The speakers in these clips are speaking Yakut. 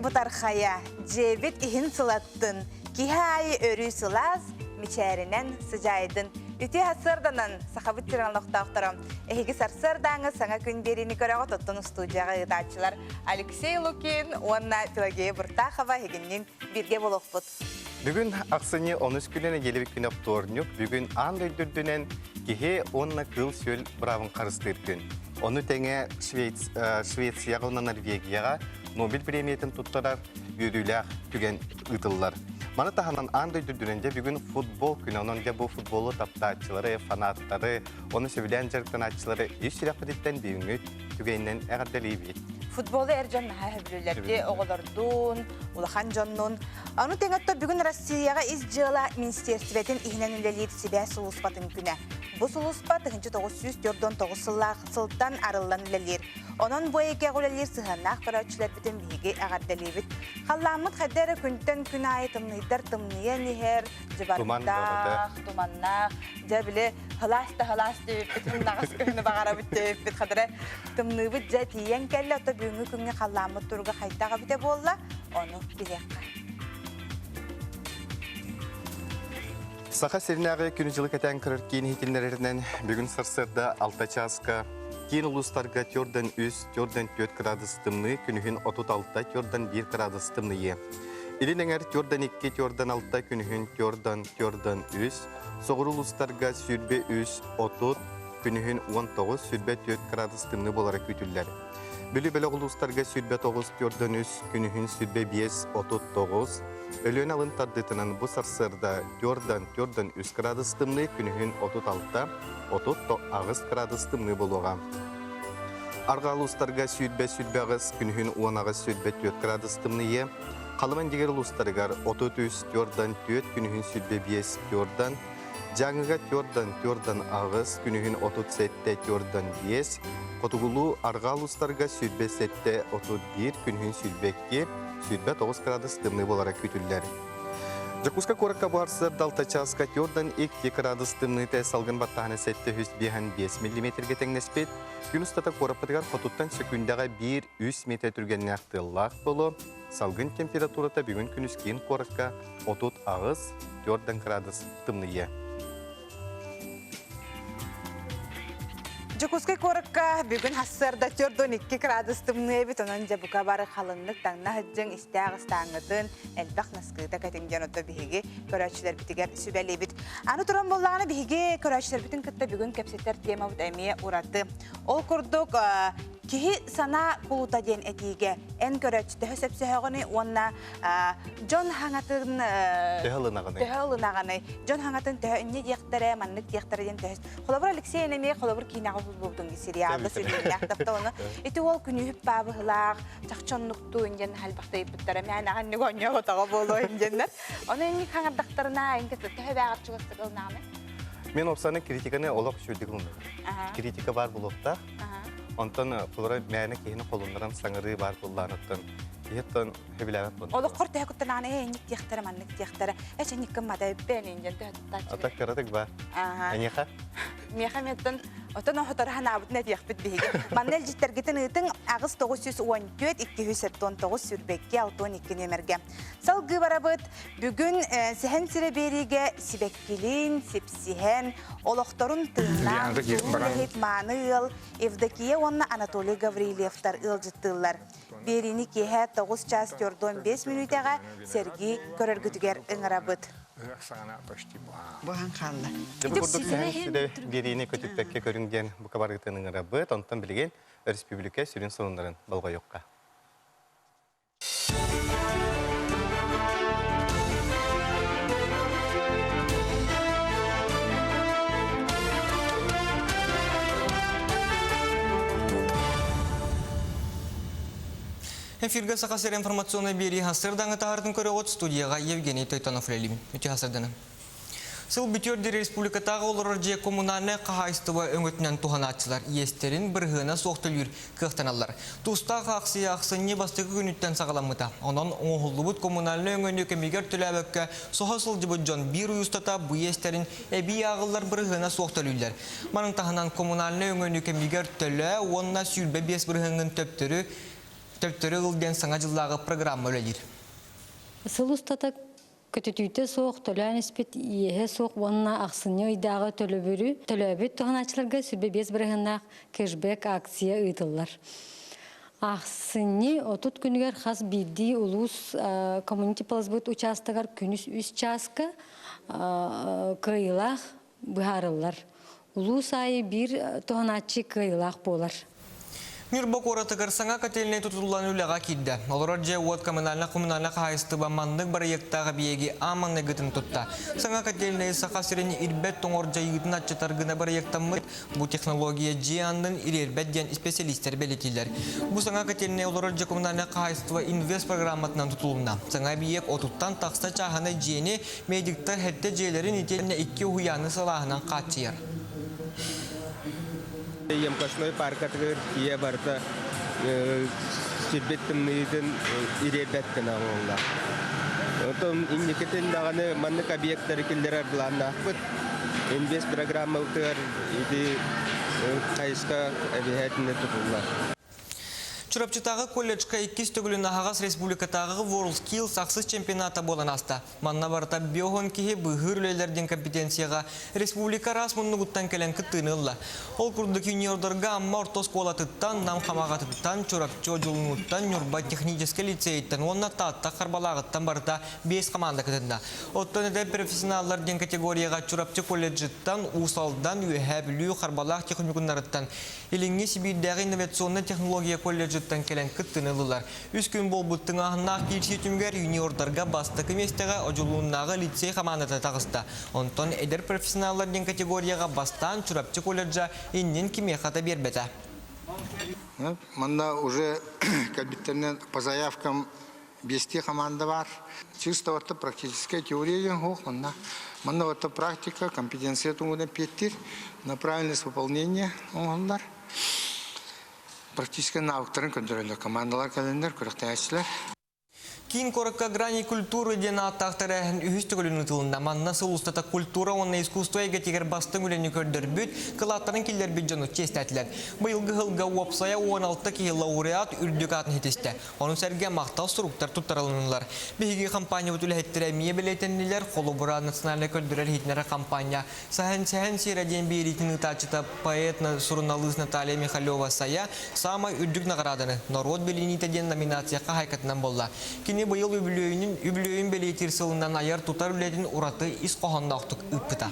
бытархайа дьиэбит иһин сылаттын, киһи аайы өрүү сылаас, мичээринэн сыдьаайдын. Үтүө сарсыарданан Сахабыт сирин олохтоохторо! Эһиги сарсыардааҥы саҥа күн биэриини көрөҕүт, оттон устуудьуйаҕа ыытааччылар Алексей Лукин уонна Пелагея Буртахова эһигинниин бииргэ буолуохпут. Бүгүн ахсынньы онус күнэ нэдиэлэбит күнэ вторник. Бүгүн аан дойду үрдүнэн киһи уонна кыыл-сүөл быраабын харыстыыр күн. Ону тэҥэ Швецияҕа уонна Норвегияҕа Нобель премиятын туттарар үөрүүлээх түгэн ыытыллар. Маны таһынан аан дойду үрдүнэн дьэ бүгүн футбол күнэ. Онон дьэ бу футболу таптааччылары, фанаттары, ону сөбүлээн дьарыктанааччылары ис сүрэхпититтэн бүгүҥҥү түгэнинэн эҕэрдэлиибит. Футболу эр дьон наһаа сөбүлүүллэр оҕолордуун, улахан дьоннуун. Ону тэҥэ бүгүн Россияҕа ис дьыала министиэристибэтин иһинэн үлэлиир сибээс сулууспатын күнэ. Бу сулууспа 1949 сыллаах сылтан арыллан үлэлиир. Онон бу эйгэҕэ үлэлиир сыһыаннаах көрөөччүлэрбитин биһиги эҕэрдэлиибит. Халлааммыт хайда эрэ күнтэн күн аайы тымныйдар тымныйан иһэр, дьыбардаах, туманнаах. Дьэ били халаас да халаас диэбиппит, наҕас күнү баҕарабыт диэбиппит хадара тымныыбыт дьэ тиийэн кэллэ, ото бүгүҥҥү күҥҥэ халлааммыт туруга хайдах эбитэ буолла, ону билиэххэ. Саха сиринээҕи күнү-дьылы кэтээн көрөр киин иһитиннэрэринэн бүгүн сарсыарда 6 чааска киин улуустарга төрдөн 3, төрдөн 4 градус тымныы, күнүһүн 36, төрдөн 1 градус тымныйы. Илин эҥэр төрдөн 2, төрдөн 6, күнүһүн төрдөн, төрдөн 3, соҕуруу улуустарга 23, 30, күнүһүн 19, 24 градус тымныы буолара күүтүллэр. Бүлүү бөлөх улуустарга 29, төрдөн 3, күнүһүн 25, 39, Өлүөнэ алын тардыытынан бу сарсыарда төрдөн төрдөн 3 градус тымныы, күнүһүн 36, 38 градус тымныы буолуоҕа. Арҕаа улуустарга 120-128, күнүһүн 18-104 градус тымныйыа. Халыма индигир улуустарыгар 33 төрдөн 4, күнүһүн 25 төрдөн, Дьааҥыга төрдөн төрдөн 8, күнүһүн 37 төрдөн 5, Хотугулуу арҕаа улуустарга 27 31, күнүһүн 22, 29 градус тымныы буолара күүтүллэр. Дьокуускай куоракка бу сарсыарда 6 чааска төрдөн 2 градус тымныыта салгын баттаһына 755 миллиметргэ тэҥнэспит. Күн устата куораппытыгар хотуттан сөкүүндэҕэ 1-3 метр түргэннээх тыаллаах буолуо. Салгын температурата бүгүн күнүс киин куоракка 38 төрдөн градус тымныйыа. Дьокуускай куоракка бүгүн хассыарда 42 градус тымныы эбит, онон дьэ бука бары халыннык таҥна сылдьыҥ, истээх ыстааҥҥытын, элбэх наскыыта кэтиҥ диэн ото биһиги көрөөччүлэрбитигэр сүбэлиибит. Аны туран буоллаҕына биһиги көрөөччүлэрбитин кытта бүгүн кэпсэтэр темабыт эмиэ ураты. Ол курдук киһи санаа кулута диэн этиигэ эн көрөөччү төһө сөпсөһөҕүнүй уонна дьон хаҥатын төһө ылынаҕыный? Төһө ылынаҕыный? Дьон хаҥатын төһө инньэ диэхтэрэ, маннык диэхтэрэ диэн төһө Холобур, Алексей эмиэ холобур киинэҕэ уһуллубутун сериалга сүрүннээх таптал ону ити уол күнүүһүп баабыһылаах чахчы оннуктуу диэн халбахта ыйыппыттара мээнэҕэ инник оонньооботоҕо буолуо диэннэр ону инник хаҥардахтарына инки төһө бээҕэр чугастык ылынаҕыный? Мен опсаны критиканы олох үчүгүйдүк ылынабын. Критика баар буолуохтаах. Онтон холобура мээнэ киһини холуннаран саҥарыы баар буоллааныттан киһиттэн сөбүлээбэт буолла. Олоххор төһө куттанаҕына ээ инник диэхтэрэ маннык диэхтэрэ эч инниккин мата эббээн индиэн төһө туттааччы. Ата кыратык баар. Эниэхэ? Миэхэ миэттэн отон оһотору ханаабытын этиэхпит биһиги. Манна илдьиттэргитин ыытыҥ аҕыс 914 279 сүүрбэкки 62 нүөмэргэ. Салгыы барабыт. Бүгүн сэһэн сирэ биэриигэ сибэккилиин, сипсиһэн, олохторун тыыннаах, үлэһит мааны ыал Евдокия уонна Анатолий Гаврильевтар ыалдьыттыыллар. Биэриини киэһэ 9 чаас 45 мүнүүтэҕэ сэргии көрөргүтүгэр ыҥырабыт. Буһан хаалла. Ити курдук сэһэн сирэ биэриини көтүппэккэ көрүҥ диэн бука барыгытын ыҥырабыт. Онтон билигин өрөспүүбүлүкэ сүрүн сонуннарын болҕойуохха. Эфиргэ Саха сирэ информационнай биэрии сарсыардаҥы таһаартын көрөҕүт студияҕа Евгений Тойтонов үлэлиибин. Үтүө сарсыарданан. Сыл бүтүөр диэри республикатааҕы олорор дьиэ коммунальнай хаһаайыстыба өҥөтүнэн туһанааччылар иэстэрин бырыһыана суох төлүүр кыахтаналлар. Тустаах аахсыйа ахсынньы бастакы күнүттэн саҕаламмыта. Онон оҥоһуллубут коммунальнай өҥөнү кэмигэр төлөөбөккө соһо сылдьыбыт дьон биир ый устата бу иэстэрин эбии ааҕыллар бырыһыана суох төлүүллэр. Манан таһынан коммунальнай өҥөнү кэмигэр төлөө уонна 25 бырыһыаҥҥын төптөрү. Төптөрү ыл диэн саҥа дьыллааҕы программа үлэлиир. Сыл устата көтүтүүтэ суох төлөөн испит иэһэ суох уонна ахсынньы ыйдааҕы төлөбүрү төлөөбүт туһанааччыларга 25 бырыһыаннаах кэшбэк акция ыытыллар. Ахсынньы 30 күнүгэр хас биирдии улуус коммунити плазбыт учаастагар күнүс үс чааска кыайыылаах быһаарыллар. Улуус аайы биир туһанааччы кыайыылаах буолар. Ньурба куоратыгар саҥа котельнай тутуллан үлэҕэ киирдэ. Олорор дьиэ-уот коммунальнай-коммунальнай хаһаайыстыба маннык бырайыактаах эбийиэги аан маҥнайгытын тутта. Саҥа котельнайы Саха сирин ирбэт тоҥор дьайыытын аччатар гына бырайыактаммыт. Бу технология дьиэ аннын ириэрбэт диэн испэсэлиистэр бэлиэтииллэр. Бу саҥа котельнай олорор дьиэ коммунальнай хаһаайыстыба инвест программатынан тутулунна. Саҥа эбийиэк отуттан тахса чааһынай дьиэни медиктар сэттэ дьиэлэрин итиэннэ икки уһуйааны сылааһынан хааччыйар. Емкостной паркатыгар тиийэ барыта сирбит тымныытын ириэрбэт гына оҥоһуллар. Оттон инникитин даҕаны маннык объектары киллэрэр былааннаахпыт. Инвест программабытыгар ити хайысха эбиһээтинэ тутуллар. Чурапчытааҕы колледжка иккис төгүлүн аһаҕас республикатааҕы WorldSkills ахсыс чемпионата буолан ааста. Манна барыта биоһон киһи быыһыыр үлэлэрдин компетенцияҕа республика араас муннугуттан кэлэн кыттыыны ылла. Ол курдук юниордарга Амма орто оскуолатыттан, Нам Хамаҕатыттан, Чурапчы Одьулуунуттан, Ньурба техническэй лицейиттэн уонна Таатта Харбалааҕыттан барыта биэс команда кытынна. Оттон эдэр профессионаллар диэн категорияҕа Чурапчы колледжыттан, Уус Алдан, Үөһээ Бүлүү, Харбалаах техникумнарыттан Илиҥҥи Сибиирдээҕи инновационнай технология колледжыттан кэлэн кыттыыны ыллылар. Үс күн буолбут тыҥааһыннаах киирсии түмүгэр юниордарга бастакы миэстэҕэ Одьулууннааҕы лицей хамаандата таҕыста. Онтон эдэр профессионаллар диэн категорияҕа бастаан Чурапчы колледжа иннин кимиэхэ да биэрбэтэ. Манна уже кэлбиттэринэн по заявкам биэстии команда бар. Чисто вот практическая теория диэн суох манна. Манна вот практика, компетенция туһунан эппиэттиир, на правильность выполнения оҥоһуллар. Практическай навыктарын көрдөрөллөр командалар кэлэннэр, күрэхтэһээччилэр. Киин куоракка «Грани культуры» диэн ааттаах тэрээһин үһүс төгүлүн ыытылынна. Манна сыл устата культура уонна искусство эйгэтигэр бастыҥ үлэни көрдөрбүт, кылааттарын киллэрбит дьону чиэстээтилэр. Быйылгы сылга уопсайа 16 киһи лауреат үрдүк аатын ситистэ. Ону сэргэ махтал суруктар туттарылыннылар. Биһиги компаниябыт үлэһиттэрэ эмиэ бэлиэтэннилэр. Холобура, национальнай көрдөрөр-иһитиннэрэр хампаанньа Сэһэн-сэһэн сиэрэ диэн биэриитин ыытааччыта поэт, суруналыыс Наталья Михалева-Сайа саамай үрдүк наҕарааданы «Норуот билиниитэ» диэн номинация хаһаайкатынан буолла. Кини быйыл үбүлүөйүн, үбүлүөйүн бэлиэтиир сылынан айар-тутар үлэтин ураты ис хоһоонноохтук ыыппыта.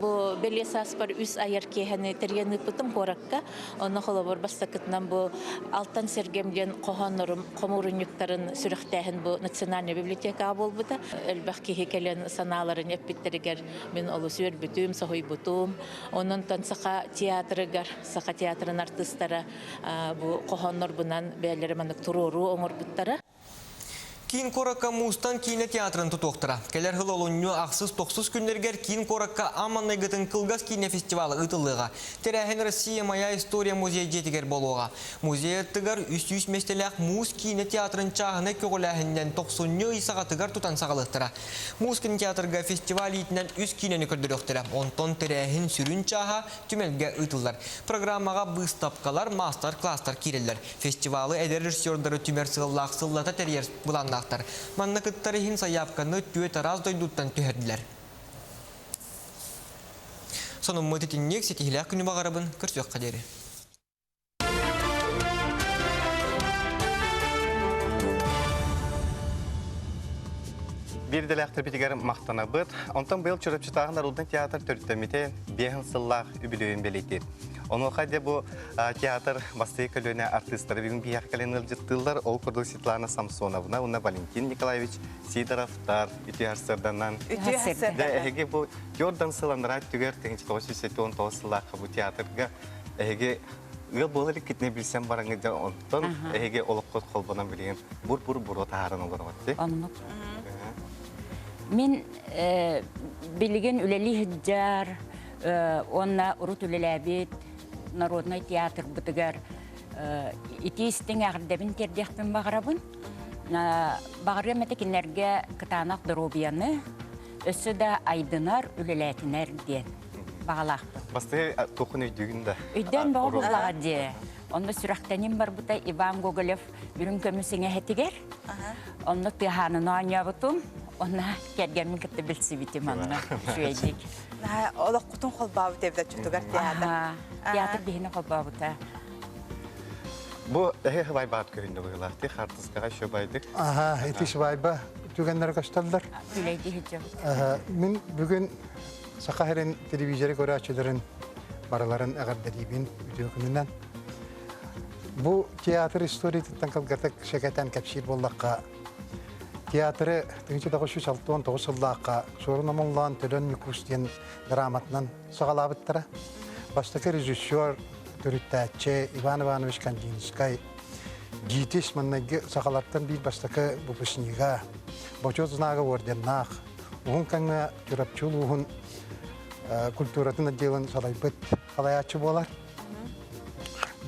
Бу бэлиэ сааспар үс айар киэһэни тэрийэн ыыппытым куоракка. Онно холобур бастакытынан бу Алтан сэргэм диэн хоһооннорум хомуурунньуктарын сүрэхтээһин бу национальнай библиотекаҕа буолбута. Элбэх киһи кэлэн санааларын эппиттэригэр мин олус үөрбүтүм, соһуйбутум. Онон Саха театрыгар, Саха театрын артыыстара бу хоһооннорбунан бэйэлэрэ маннык туруоруу оҥорбуттара. Киин куоракка Муустан киинэ театрын тутуохтара. Кэлэр сыл олунньу ахсыс-тохсус күннэригэр киин куоракка аан маҥнайгытын кылгас киинэ фестивала ыытыллыаҕа. Тэрээһин Россия моя история музей дьиэтигэр буолуоҕа. Музей аттыгар 300 миэстэлээх Муус киинэ театрын чааһынай көҕүлээһининэн тохсунньу ый саҕатыгар тутан саҕалыахтара. Муус кинотеатрга фестиваль иитинэн үс киинэни көрдөрүөхтэрэ. Онтон тэрээһин сүрүн чааһа түмэлгэ ыытыллар. Программаҕа быыстапкалар, маастар-класстар киирэллэр. Фестивалы эдэр режиссердары түмэр сыаллаах сыллата тэрийэр былааннаахтар. Манна кыттар иһин сайаапканы түөрт араас дойдуттан түһэрдилэр. Сонуммут итинник ситиһилээх күнү баҕарабын көрсүөххэ диэри. Биир идэлээхтэрбитигэр махтанабыт. Онтон быйыл Чурапчытааҕы народнай театр төрүттэммитэ биэһин сыллаах үбүлүөйүн бэлиэтиир. Онуоха дьэ бу театр бастакы көлүөнэ артыыстара бүгүн биһиэхэ кэлэн ыалдьыттыыллар. Ол курдук Светлана Самсоновна уонна Валентин Николаевич Сидоровтар үтүө сарсыарданан. Үтүө сарсыарданан. Дьэ эһиги бу Йордан сыл анараа өттүгэр 1979 сыллаахха бу театрга эһиги ыал буола иликкитинэ билсэн бараҥҥыт дьэ онтон эһиги олоххут холбонон билигин бур-бур буруо таһааран олороҕут дии. Оннук. Мин билигин үлэлии сылдьар уонна урут үлэлээбит народнай театрбытыгар ити истиҥ эҕэрдэбин тиэрдиэхпин баҕарабын. Баҕарыам этэ кинилэргэ кытаанах доруобуйаны, өссө да айдынар, үлэлээтинэр диэн баҕалаахпын. Бастакы туоххун өйдүүгүн да? Өйдөөн бөҕө буоллаҕа дии. Онно сүрэхтэним барбыта Иван Гоголев Бүрүн көмүс иҥэһэтигэр. Онно тыаһаанын оонньообутум. Онно кэргэммин кытта билсибитим онно үчүгэйдик. Олоххутун холбообут эбит оччотугар театр. Театр биһини холбообута. Бу эһэ хыбайбаат көһүннэ быһыылаах ти хартыскаҕа еще байдык. Аха, ити свайба түгэннэр көстөллөр. Мин бүгүн Саха сирин телевизоры көрөөччүлэрин барыларын эҕэрдэлиибин үтүө күнүнэн. Бу театр историятыттан кылгатык сэкэтэн кэпсиир буоллахха, театры 1969 сыллаахха Суорун Омоллоон Төлөн Ньукуус диэн драматынан саҕалаабыттара. Бастакы режиссер, төрүттээччи Иван Иванович Кандинскай ГИТИС маннайгы сахалартан биир бастакы выпускнига, Бочуот знага орденнаах, уһун кэмҥэ Чурапчы улууһун культуратын отделын салайбыт салайааччы буолар.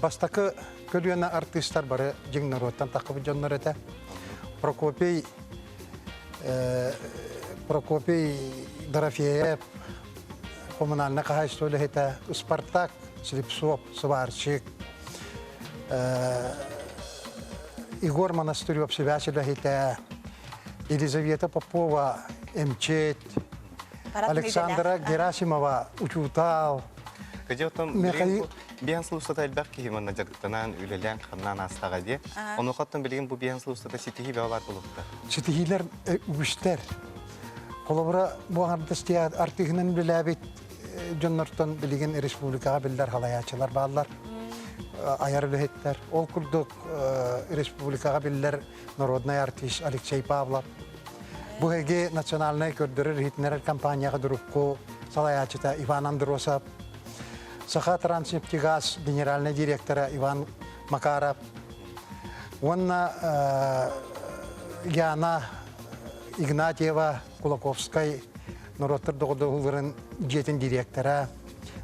Бастакы көлүөнэ артыыстар бары дьиҥ норуоттан таххыбыт дьоннор этэ. Прокопий Прокопий Дорофеев коммунальнай хаһаайыстыба үлэһитэ, Спартак Слепцов сварщик, Егор Монастырев сибээс үлэһитэ, Елизавета Попова эмчит, Александра Герасимова учуутал, Михаил Биэн сыл устата элбэх киһи манна дьарыктанан, үлэлээн, хамнаан аастаҕа дии. Онуоха билигин бу биэн сыл устата ситиһии бөҕө баар буолуохта. Ситиһиилэр үгүстэр. Холобура, бу аҥардас артыыһынан үлэлээбит дьоннортон билигин республикаҕа биллэр халайааччылар бааллар, айар үлэһиттэр. Ол курдук республикаҕа биллэр народный артист Алексей Павлов, бу эги национальнай көрдөрөр-иһитиннэрэр компанияҕа дурукку салайааччыта Иван Андросов, Саха Транснефтегаз генеральнай директора Иван Макаров уонна Яна Игнатьева Кулаковскай норуоттар доҕордоһууларын дьиэтин директора,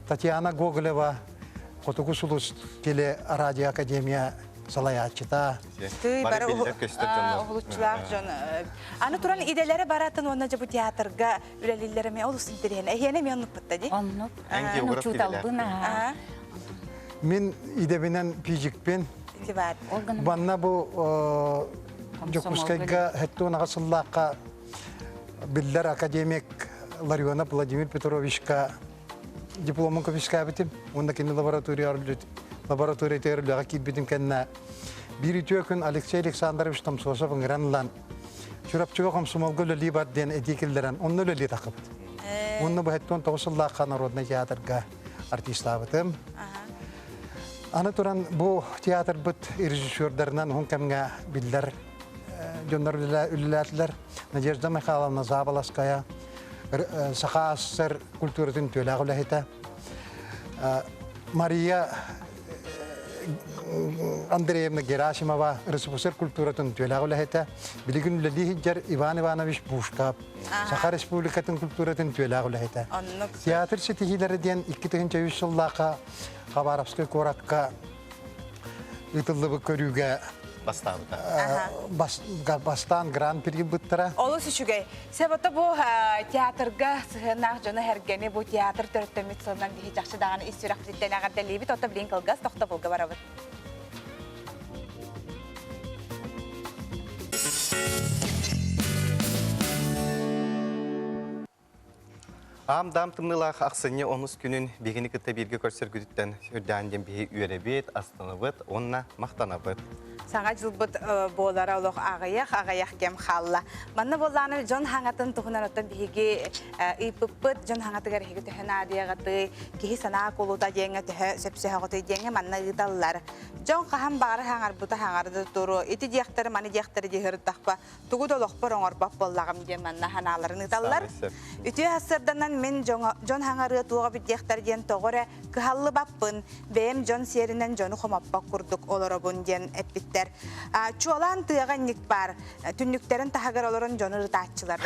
Татьяна Гоголева Хотугу сулус телерадиоакадемия салайааччыта. Тый бары уһулуччулаах дьон. Аны туран идэлэри баратын уонна дьэ бу театрга үлэлииллэрэ эмиэ олус интэриэһинэй. Эһиэнэ эмиэ оннукпут дии. Оннук. Учууталбын аа. Мин идэбинэн физикпин. Банна бу Дьокуускайга хэттуонаҕа сыллаахха биллэр академик Ларионов Владимир Петровичка дипломун көмүскээбитим уонна кини лаборатория лабораториятыгар үлэҕэ киирбитим кэннэ биир үтүө күн Алексей Александрович Томсосов ыҥыран ылан Чурапчыга комсомолга үлэлии бар диэн этии киллэрэн онно үлэлии таххыбыт. Уонна бу 79 сыллаахха народнай театрга артистаабытым. Аны туран бу театрбыт режиссердарынан уһун кэмҥэ биллэр дьоннор үлэлээтилэр. Надежда Михайловна Заболоцкая, Саха АССР культуратын түөлээх үлэһитэ. Мария Андреевна Герасимова, РСФСР культуратын түөлээх үлэһитэ. Билигин үлэлии сылдьар Иван Иванович Бушкап, Саха Республикатын культуратын түөлээх үлэһитэ. Театр ситиһиилэрэ диэн 2003 сыллаахха Хабаровскай куоракка ыытыллыбыт көрүүгэ бастаабыта. Бастаан гран-при ылбыттара. Олус үчүгэй. Себото бу театрга сыһыаннаах дьону эргэни бу театр төрүттэммит сылынан биһи чахчы даҕаны ис сүрэхпититтэн эҕэрдэлиибит. Ото билин кылгас тохтобулга барабыт. Аам-даам тымныылаах ахсынньы онус күнүн биһигини кытта бииргэ көрсөргүтүттэн үрдээн диэн биһи үөрэбит, астынабыт уонна махтанабыт. Саҥа дьылбыт буолара олох аҕыйах, аҕыйах кэм хаалла. Манна буоллааны дьон хаҥатын туһунан оттон биһиги ыйпыппыт, дьон хаҥатыгар эһиги төһө наадыйаҕытый, киһи санаа кулута диэҥҥэ төһө сөпсөһөҕүтүй диэҥҥэ манна ыыталлар. Дьон хаһан баҕара хаҥарбыта хаҥарда туруо, ити диэхтэри, маны диэхтэри дии сырыттахпа, тугу да олохпор оҥорбот буоллаҕым диэн манна санааларын ыыталлар. Үтүө сарсыарданан мин дьон хаҥарыа туоҕа бүтиэхтэр диэн тоҕо эрэ кыһаллыбаппын, бэйэм дьон сиэринэн дьону хомоппот курдук олоробун диэн эппиттэр. Чуолаан тыаҕа инник баар, түннүктэрин таһыгар олорон дьону ырытааччылар.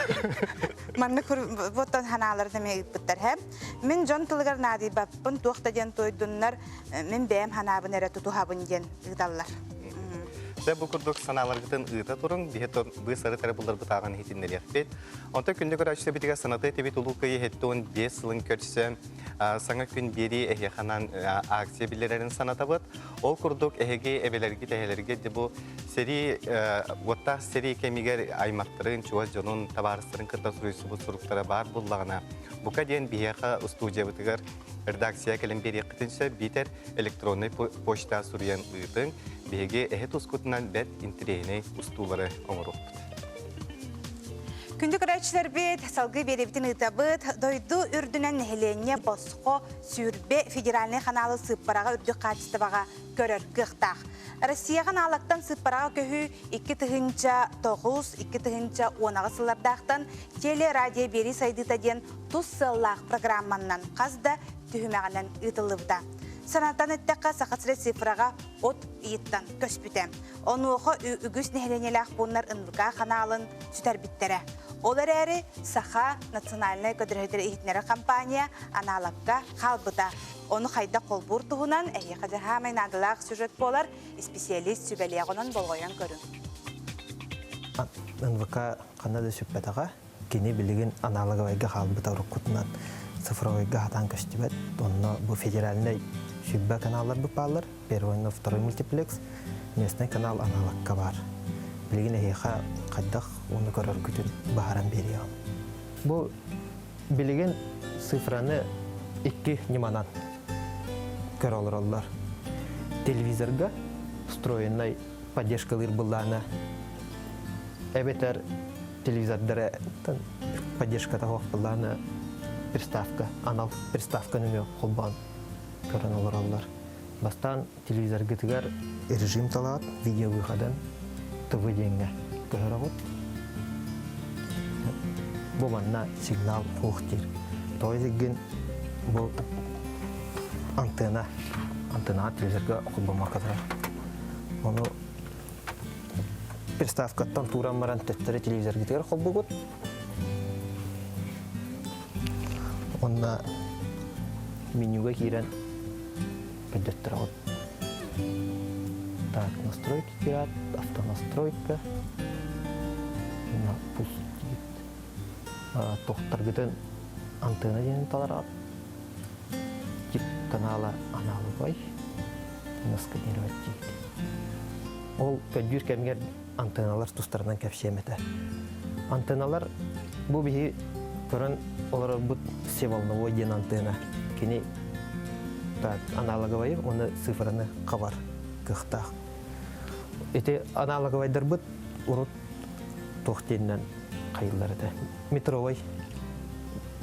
Маннык буоттан санааларын эмиэ ыыппыттар. Мин дьон тылыгар наадыйбаппын, туох да диэн туойдуннар, мин бэйэм санаабын эрэ тутуһабын диэн ыыталлар. Дьэ бу курдук санааларгытын ыыта туруҥ, биһи быыс-арыт эрэ булларбыт ааҕан иһитиннэриэхпит. Онтон күндү көрөөччүлэрбитигэр санатыы этибит Улуу Кыайыы 75 сылын көрсөн саҥа күн биэрии эһиэхэ акция биллэрэрин санатабыт. Ол курдук эһиги эбэлэргит, эһэлэргит бу сэрии уоттаах сэрии кэмигэр аймахтарын, чугас дьонун, табаарыстарын кытта суруйсубут суруктара баар буллаҕына, бука диэн биһиэхэ устуудьуйабытыгар редакция кэлэн биэриэххитин сөп, биитэр электроннай почта суруйан ыытыҥ. Биһиги эһи тускутунан бэрт интэриэһинэй устуулары оҥоруохпут. Күндү көрөөччүлэрбит, салгыы биэрэбитин ыытабыт. Дойду үрдүнэн нэһилиэнньэ босхо сүүрбэ федеральнай ханаалы сыыппараҕа үрдүк хаачыстыбаҕа көрөр кыахтаах. Россияҕа аналогтан сыыппараҕа көһүү 2009 2010 сыллардаахтан теле-радио биэрии сайдыыта диэн тус сыаллаах программаннан хас да түһүмэҕинэн ыытыллыбыта. Санатан эттэххэ, Саха сирэ цифраҕа от ыйыттан көспүтэ. Онуоха үгүс нэһилиэнньэлээх пууннар НВК ханаалын сүтэрбиттэрэ. Ол эрээри Саха национальнай көдөрөһүтэр иһитиннэрэр компания аналогка хаалбыта. Ону хайдах холбуур туһунан эһиэхэ дьаһаамай наадалаах сюжет буолар, исписэлиис сүбэлиэҕинэн болҕойон көрүҥ. НВК ханна да сүппэтэҕэ. Кини билигин аналоговайга хаалбыта уруккутунан цифровойга хатаан көстүбэт. Онно бу федеральнай сүбэ каналларбыт бааллар. Первый уонна второй мультиплекс, местный канал аналогка баар. Билигин эһиэхэ хайдах уну көрөргүтүн баһаран биэриэҕим. Бу билигин цифраны икки ньыманан көрө олороллор. Телевизорга встроенный поддержкалыыр былаана эбэтэр телевизордары поддержката суох былаана приставка анал приставка нөҥүө холбоон көрөн олороллор. Бастаан телевизоргытыгар режим талаат видеовыходан ТВ диэҥҥэ көһөрөҕүт. Бу манна сигнал суох диир. Тоҕо диигин бу антенна антеннаҕа телевизорга холбоммокко турар. Ону приставкаттан тууран баран төттөрү телевизоргытыгар холбугут. Онно менюга киирэн көрдөттөрөҕүт. Так, настройки киират, автонастройка, пусть тохтаргытын антенна диэн талараҕыт. Тип канала аналоговай, сканировать диит. Ол көрдүүр кэмигэр антенналар тустарынан кэпсиэм этэ. Антенналар бу биһи көрөн олорорбут всеволновой диэн антенна. Кини так, аналоговайы уонна цифраны хабар кыахтаах. Ити аналоговайдарбыт урут туох диэнинэн хайыллар этэ. Метровой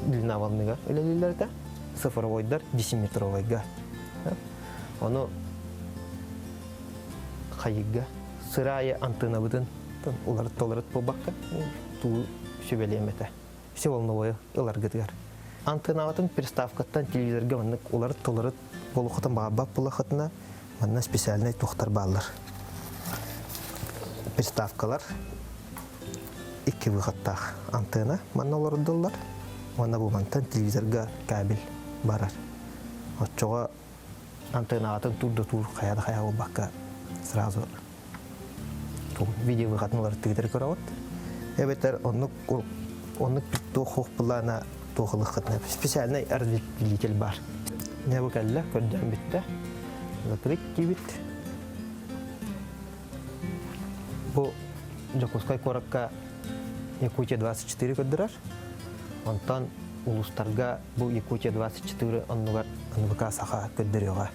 длина волныга үлэлииллэр этэ. Цифровойдар десиметровойга. Ону хайыга сыраайы антеннабытын уларыт-толарыт буолбакка туу сүбэлиэм этэ. Все волновое ыларгытыгар. Антеннабытын приставкаттан телевизорга маннык уларыт-толарыт буолуоххутун баҕарбат буоллаххытына манна специальнай туохтар бааллар. Приставкалар икки выходтаах антенна манна олордуллар уонна бу мантан телевизорга кабель барар. Оччоҕо антеннаҕытын тур да тур хайа да хайа буолбакка сразу видео выходын уларыттыгытар көрөҕүт. Эбэтэр оннук оннук туох хуох былаана туох ылыххытына специальный разветвитель бар. Не бу кэллэ көрдөөн бүттэ. Закрыть диибит. Бу Дьокуускай куоракка Якутия 24 көрдөрөр. Онтон улуустарга бу Якутия 24 оннугар НВК Саха көрдөрүөҕэ.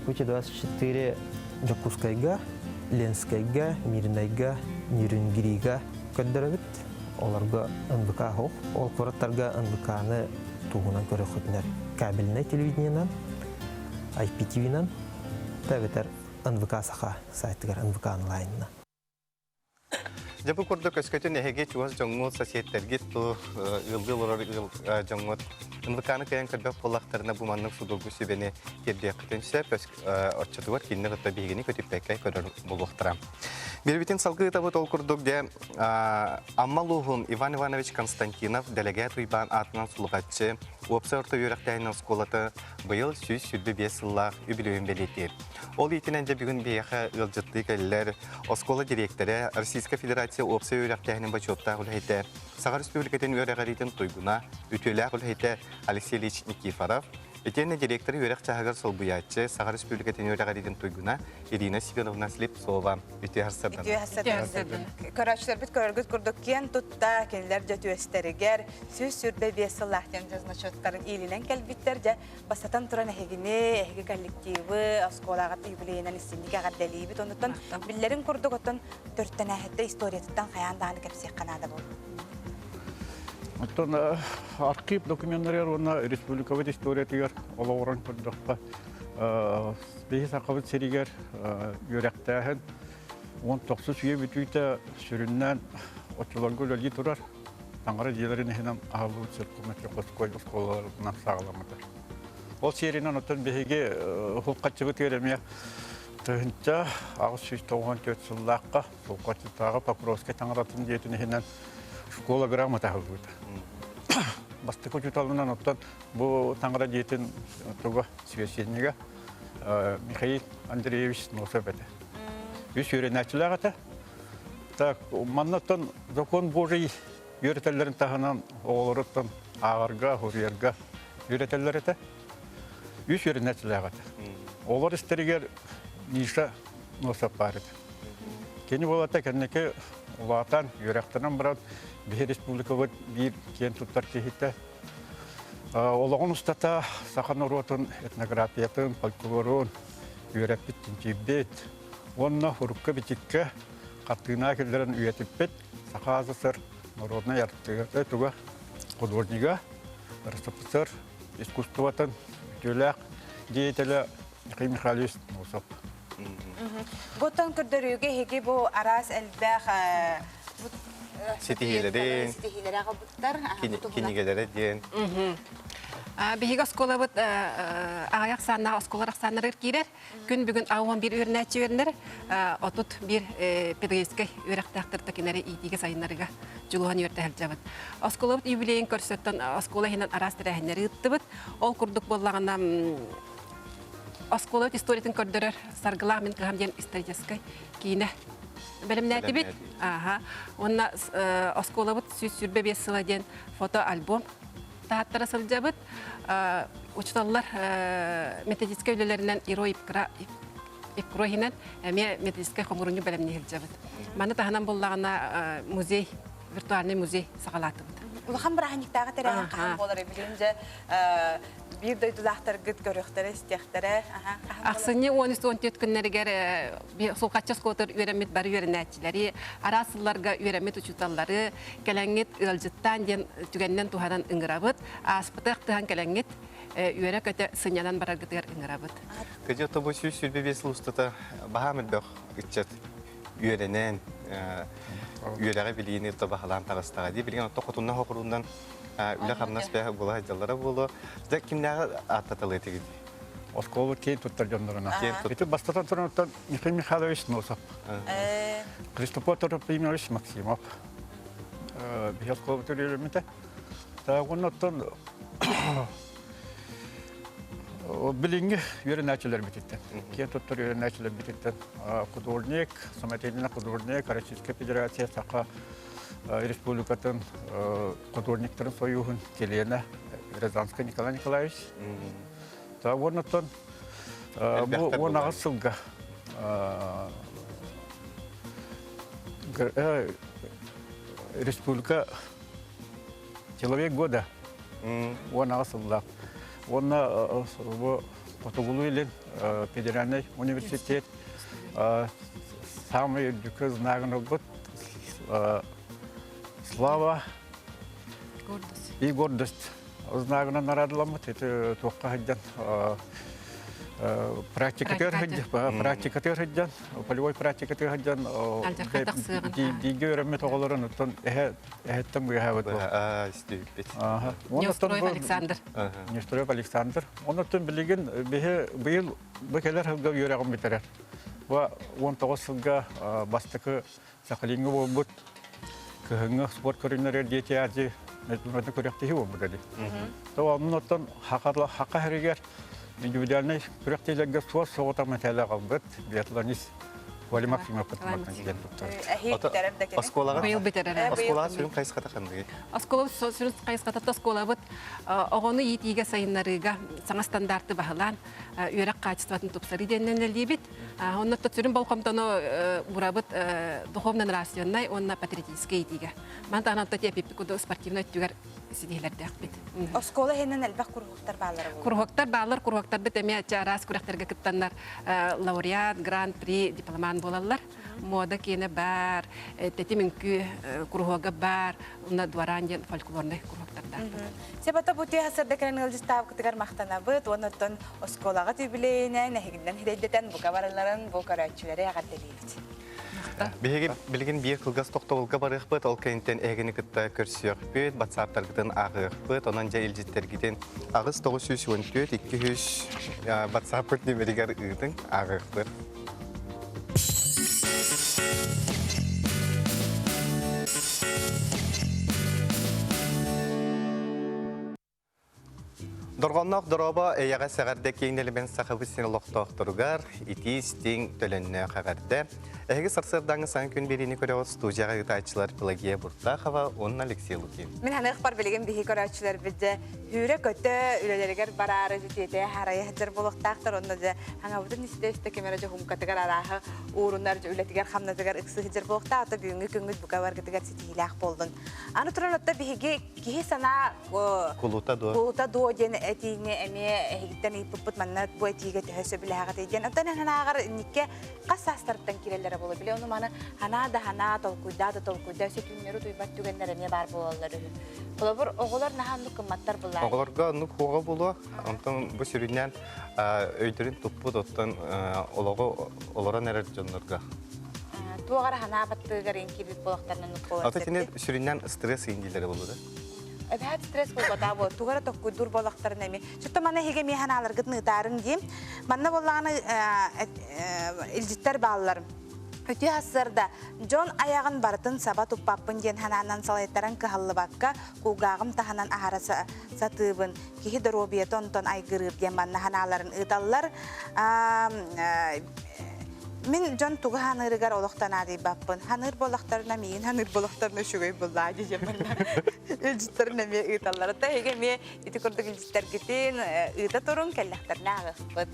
Якутия 24 Дьокуускайга, Ленскэйгэ, Мирнэйгэ, Нерюнгрига көрдөрөбүт. Олорго НВК суох. Ол куораттарга НВК-ны тугунан көрөхүтүнэр кабельнай телевидениенан, IPTV-нан, эбэтэр НВК Саха сайтыгар НВК онлайнна. Дьэ бу курдук өскөтүн эһиги чугас дьоҥҥут, соседтэргит ту ыаллыы олорор ыал дьоҥҥут НВК-ны кыайан көрбөх буоллахтарына бу маннык судургу сүбэни тиэрдиэххитин сөп. Оччотугар кинини кытта биһигини көтүппэккэ көрөр буолуохтара. Биэрбитин салгыы ыытабыт ол курдук дьэ Амма улууһун Иван Иванович Константинов Дэлэгээт Уйбаан аатынан Сулҕаччы уопсай орто үөрэхтээһин оскуолата быйыл 125 сыллаах үбүлүөйүн бэлиэтиир. Ол иитинэн дьэ бүгүн биһиэхэ ыалдьыттыы кэллэр оскуола дириэктэрэ, Российскай Федерация уопсай үөрэхтээһинин бочуоттаах үлэһитэ, Саха Республикатын үөрэҕириитин туйгуна, үтүөлээх үлэһитэ Алексей Ильич Никифоров, итиэннэ директоры үөрэх чааһыгар солбуйааччы, Саха Республикатын үөрэҕириитин туйгуна Ирина Семеновна Слепцова. Үтүө сарсыарданан. Үтүө сарсыарданан. Көрөөччүлэрбит көрөргүт курдук киэн тутта кинилэр дьэ түөстэригэр 125 сыллаах диэн значоттарын иилинэн кэлбиттэр. Дьэ бастатан туран эһигини, эһиги коллективы, оскуолаҕыт юбилейынан истинник эҕэрдэлиибит. Онуттан биллэрин курдук оттон төрүттэнээһиттэ историятыттан хайаан даҕаны кэпсиэххэ наада буолла. Оттон архив докуменнарыгар уонна республикабыт историятыгар олоҕуран көрдөххө, биһи Сахабыт сиригэр үөрэхтээһин 19 үйэ бүтүүтэ сүрүннээн оччолорго үлэлии турар таҥара дьиэлэрин иһинэн аһыллыбыт церковно-приходской оскуолаларынан саҕаламмыта. Ол сиэринэн оттон биһиги уһулхаччыбытыгар эмиэ 1894 сыллаахха Сулҕаччытааҕы Покровскай таҥаратын дьиэтин иһинэн школа грамота аһыллыбыта. Бастакы учууталынан оттон бу таҥара дьиэтин туга священнига Михаил Андреевич Носов этэ. Үс үөрэнээччилээх этэ. Так, маннаттан закон Божий үөрэтэллэрин таһынан оҕолоруттан ааҕарга, суруйарга үөрэтэллэр этэ. Үс үөрэнээччилээх этэ. Олор истэригэр Миша Носов баар этэ. Кини буолата кэнники улаатан, үөрэхтэнэн баран биһи республикабыт биир киэн туттар киһитэ. Олоҕун устата саха норуотун этнографиятын, фольклорун үөрэппит, чинчийбит уонна урукка-бичиккэ хартыына киллэрэн үйэтиппит Саха АССР народнай артыыһа туга художнига, РСФСР искусствотын үтүөлээх деятелэ Михаил Михайлович Носов. Буттан көрдөрүүгэ эһиги бу араас элбэх Ситиһиилэри, ситиһиилэри аҕалбыттар. кинигэлэрэ диэн. Биһиги оскуолабыт аҕыйах ахсааннаах оскуолалар ахсааннарыгар киирэр. Күн бүгүн 11 үөрэнээччи үөрэнэр, 31 педагогическай үөрэхтээхтэр такинары иитиигэ сайыннарыга дьулуһан үөрдэ сылдьабыт. Оскуолабыт юбилейын көрсөттөн оскуола иһинэн араас тэрээһиннэри ыыттыбыт. Ол курдук буоллаҕына оскуолабыт историятын көрдөрөр Саргылаах мин кыһам диэн историческай киинэ бэлэмнээтибит. Ааха. Уонна оскуолабыт 125 сыла диэн фотоальбом таһаттара сылдьабыт. Учууталлар методическай үлэлэринэн ИРО ИПКРО иһинэн эмиэ методическай хомуурунньук бэлэмнии сылдьабыт. Маны таһынан буллаҕына музей, виртуальный музей саҕалаатыбыт. Улахан бырааһынньыктааҕы тэрээһин хаһан буолар билигин дьэ биир дойдулаахтаргыт көрүөхтэрэ, истиэхтэрэ. Ахсынньы 13-14 күннэригэр Сулҕаччы оскуолатыгар үөрэммит бары үөрэнээччилэри, араас сылларга үөрэммит учууталлары кэлэҥҥит ыалдьыттаан диэн түгэнинэн туһанан ыҥырабыт. Ааспыты ахтыһан кэлэҥҥит үөрэ-көтө сынньанан бараргытыгар ыҥырабыт. Кыдьы тобу 125 сыл устата баһаам элбэх ыччат үөрэнэн, үөрэҕи билиини баһылаан таҕыстаҕа дии. Билигин отто хотунна хохурунан үлэ-хамнас бэһэ буола сылдьаллара буолуо. Дьэ кимнээҕи ааттаталыы этигит? Оскуола киэн туттар дьоннорунан. Ити бастатан туран Михаил Михайлович Носов, Христофор Трофимович Максимов биһи оскуолабыт үөрэммитэ. Оннуттан билиҥҥи үөрэнээччилэрбититтэн, киэн туттар үөрэнээччилэрбититтэн художник, самодеятельный художник, Российская Федерация Саха Республикатын художниктарын союһун чилиэнэ Рязанскай Николай Николаевич. Уоннаттан бу 18 сылга республика Человек года 18 сыллаах. Уонна бу Хотугулуу-Илин федеральный университет самый үрдүкү знагын ылбыт Слава и гордость знагынан нараадыламмыт. Ити туохха сылдьан. Практикатыгар практикатыгар сылдьан, полевой практикатыгар сылдьан бииргэ үөрэммит оҕолорун оттон эһэ эһэттэн быыһаабыт бу. Истибиппит. Неустроев Александр. Неустроев Александр. Онон билигин биһи быйыл бу кэлэр сылга үөрэҕин бүтэрэр. Бу 19 сылга бастакы Сахалиҥҥа буолбут кыһыҥҥы спорт көрүҥнэригэр Дети Азии международный күрэхтэһии буолбут эди. То оннун оттон хака хэригэр индивидуальнай күрэхтэһиилэргэ суос соҕотох мэтээлэ аҕалбыт биатлонист Вали Максимов диэн туттар. Оскуолаҕа Быйыл бүтэрэр. Оскуолаҕа сүрүн хайысхата ханныгый? Оскуола сүрүн хайысхата оскуолабыт оҕону иитиигэ сайыннарыыга саҥа стандарты баһылаан үөрэх хаачыстыбатын тупсарыы диэннэн үлэлиибит. Онно сүрүн болҕомтону уурабыт духовно-нравственнай уонна патриотическай иитиигэ. Маны таһынан тиэпиппит курдук спортивнай өттүгэр ситиһилэрдээхпит. Оскуола иһинэн элбэх куруһуоктар бааллар буолуо. Куруһуоктар бааллар, куруһуоктарбыт эмиэ араас күрэхтэргэ кыттаннар лауреат, гран-при, дипломант буолаллар. Мода киэнэ баар, тэтим үҥкүү куруһуога баар, уонна дворан диэн фольклорнай куруһуоктардаахпыт. Себата бу тыа сырда кэлэн ыалдьыттаабыкытыгар махтанабыт уонна оттон оскуолаҕыт юбилейинэн эһигиннэн хирэйдэтэн бука барыларын бу көрөөччүлэри эҕэрдэлиибит. Биһиги билигин биир кылгас тохтобулга барыахпыт, ол кэнниттэн эһигини кытта көрсүөхпүт, батсааптаргытын ааҕыахпыт, онон дьэ илдьиттэргитин 8 914 200 батсааппыт нүмеригэр ыытыҥ, ааҕыахпыт. Дорҕонноох дорообо эйэҕэс эҕэрдэ киэҥ нэлэмэн Сахабыт сирин олохтоохторугар итии-истиҥ төлөннөөх эҕэрдэ. Эһиги сарсыардааҥҥы саҥа күн биэриини көрөҕүт студияҕа ыытааччылар Пелагея Буртахова уонна Алексей Лукин. Мин ханыахпар билигин биһи көрөөччүлэрбит дьэ сүүрэ-көтө үлэлэригэр бараары дьүтүөтэ харайа сылдьар буолуохтаахтар онно дьэ хаҥабытын истэ-истэ ким эрэ дьоһумкатыгар арааһы уурунар үлэтигэр хамнатыгар ыксы сылдьар буолуохтаах ото бүгүҥҥү күҥҥүт бука баргытыгар ситиһиилээх буоллун. Аны туран отто биһиги киһи санаа кулута дуо кулута дуо диэн этиини эмиэ эһигиттэн ыйыппыппыт манна бу этиигэ төһө сөбүлэһэҕитий диэн оттон санааҕар инникке хас саастарыттан киирэллэрэ буолуо били ону маны ханаа да ханаа толкуйдаа да толкуйдаа өссө түүннэри утуйбат түгэннэр эмиэ баар буолаллар үһү холобур оҕолор наһаа оннук гымматтар буллаа Оҕолорго оннук хуоҕа буолуо. Онтон бу сүрүннээн өйдөрүн туппут оттон олоҕу олорон эрэр дьоннорго. Туох эрэ санаа баттыгар ин киирбит буолахтарына оннук буолар. Ата кини сүрүннээн стресс индилэрэ буолуо да? Эбэһээт стресс буолбатаа буо. Тугу эрэ токкуйдуур буолахтарына эми. Чутта мана эһиги эмиэ ханааларгытын ыытаарыҥ диим. Манна буоллаҕына илдьиттэр бааллар. Үтүө сарсыарда дьон айаҕын барытын саба туппаппын диэн санаанан салайтаран кыһаллыбакка кулгааҕым таһынан аһара сатыыбын. Киһи доруобуйата онтон айгырыыр диэн манна санааларын ыыталлар. Мин дьон тугу ханыырыгар олох да наадыйбаппын. Ханыыр буоллахтарына миигин ханыыр буоллахтарына үчүгэй буллаа диэн манна илдьиттэрин эмиэ ыыталлар. Оттон эһиги эмиэ ити курдук илдьиттэргитин ыыта туруҥ, кэллэхтэринэ ааҕыахпыт.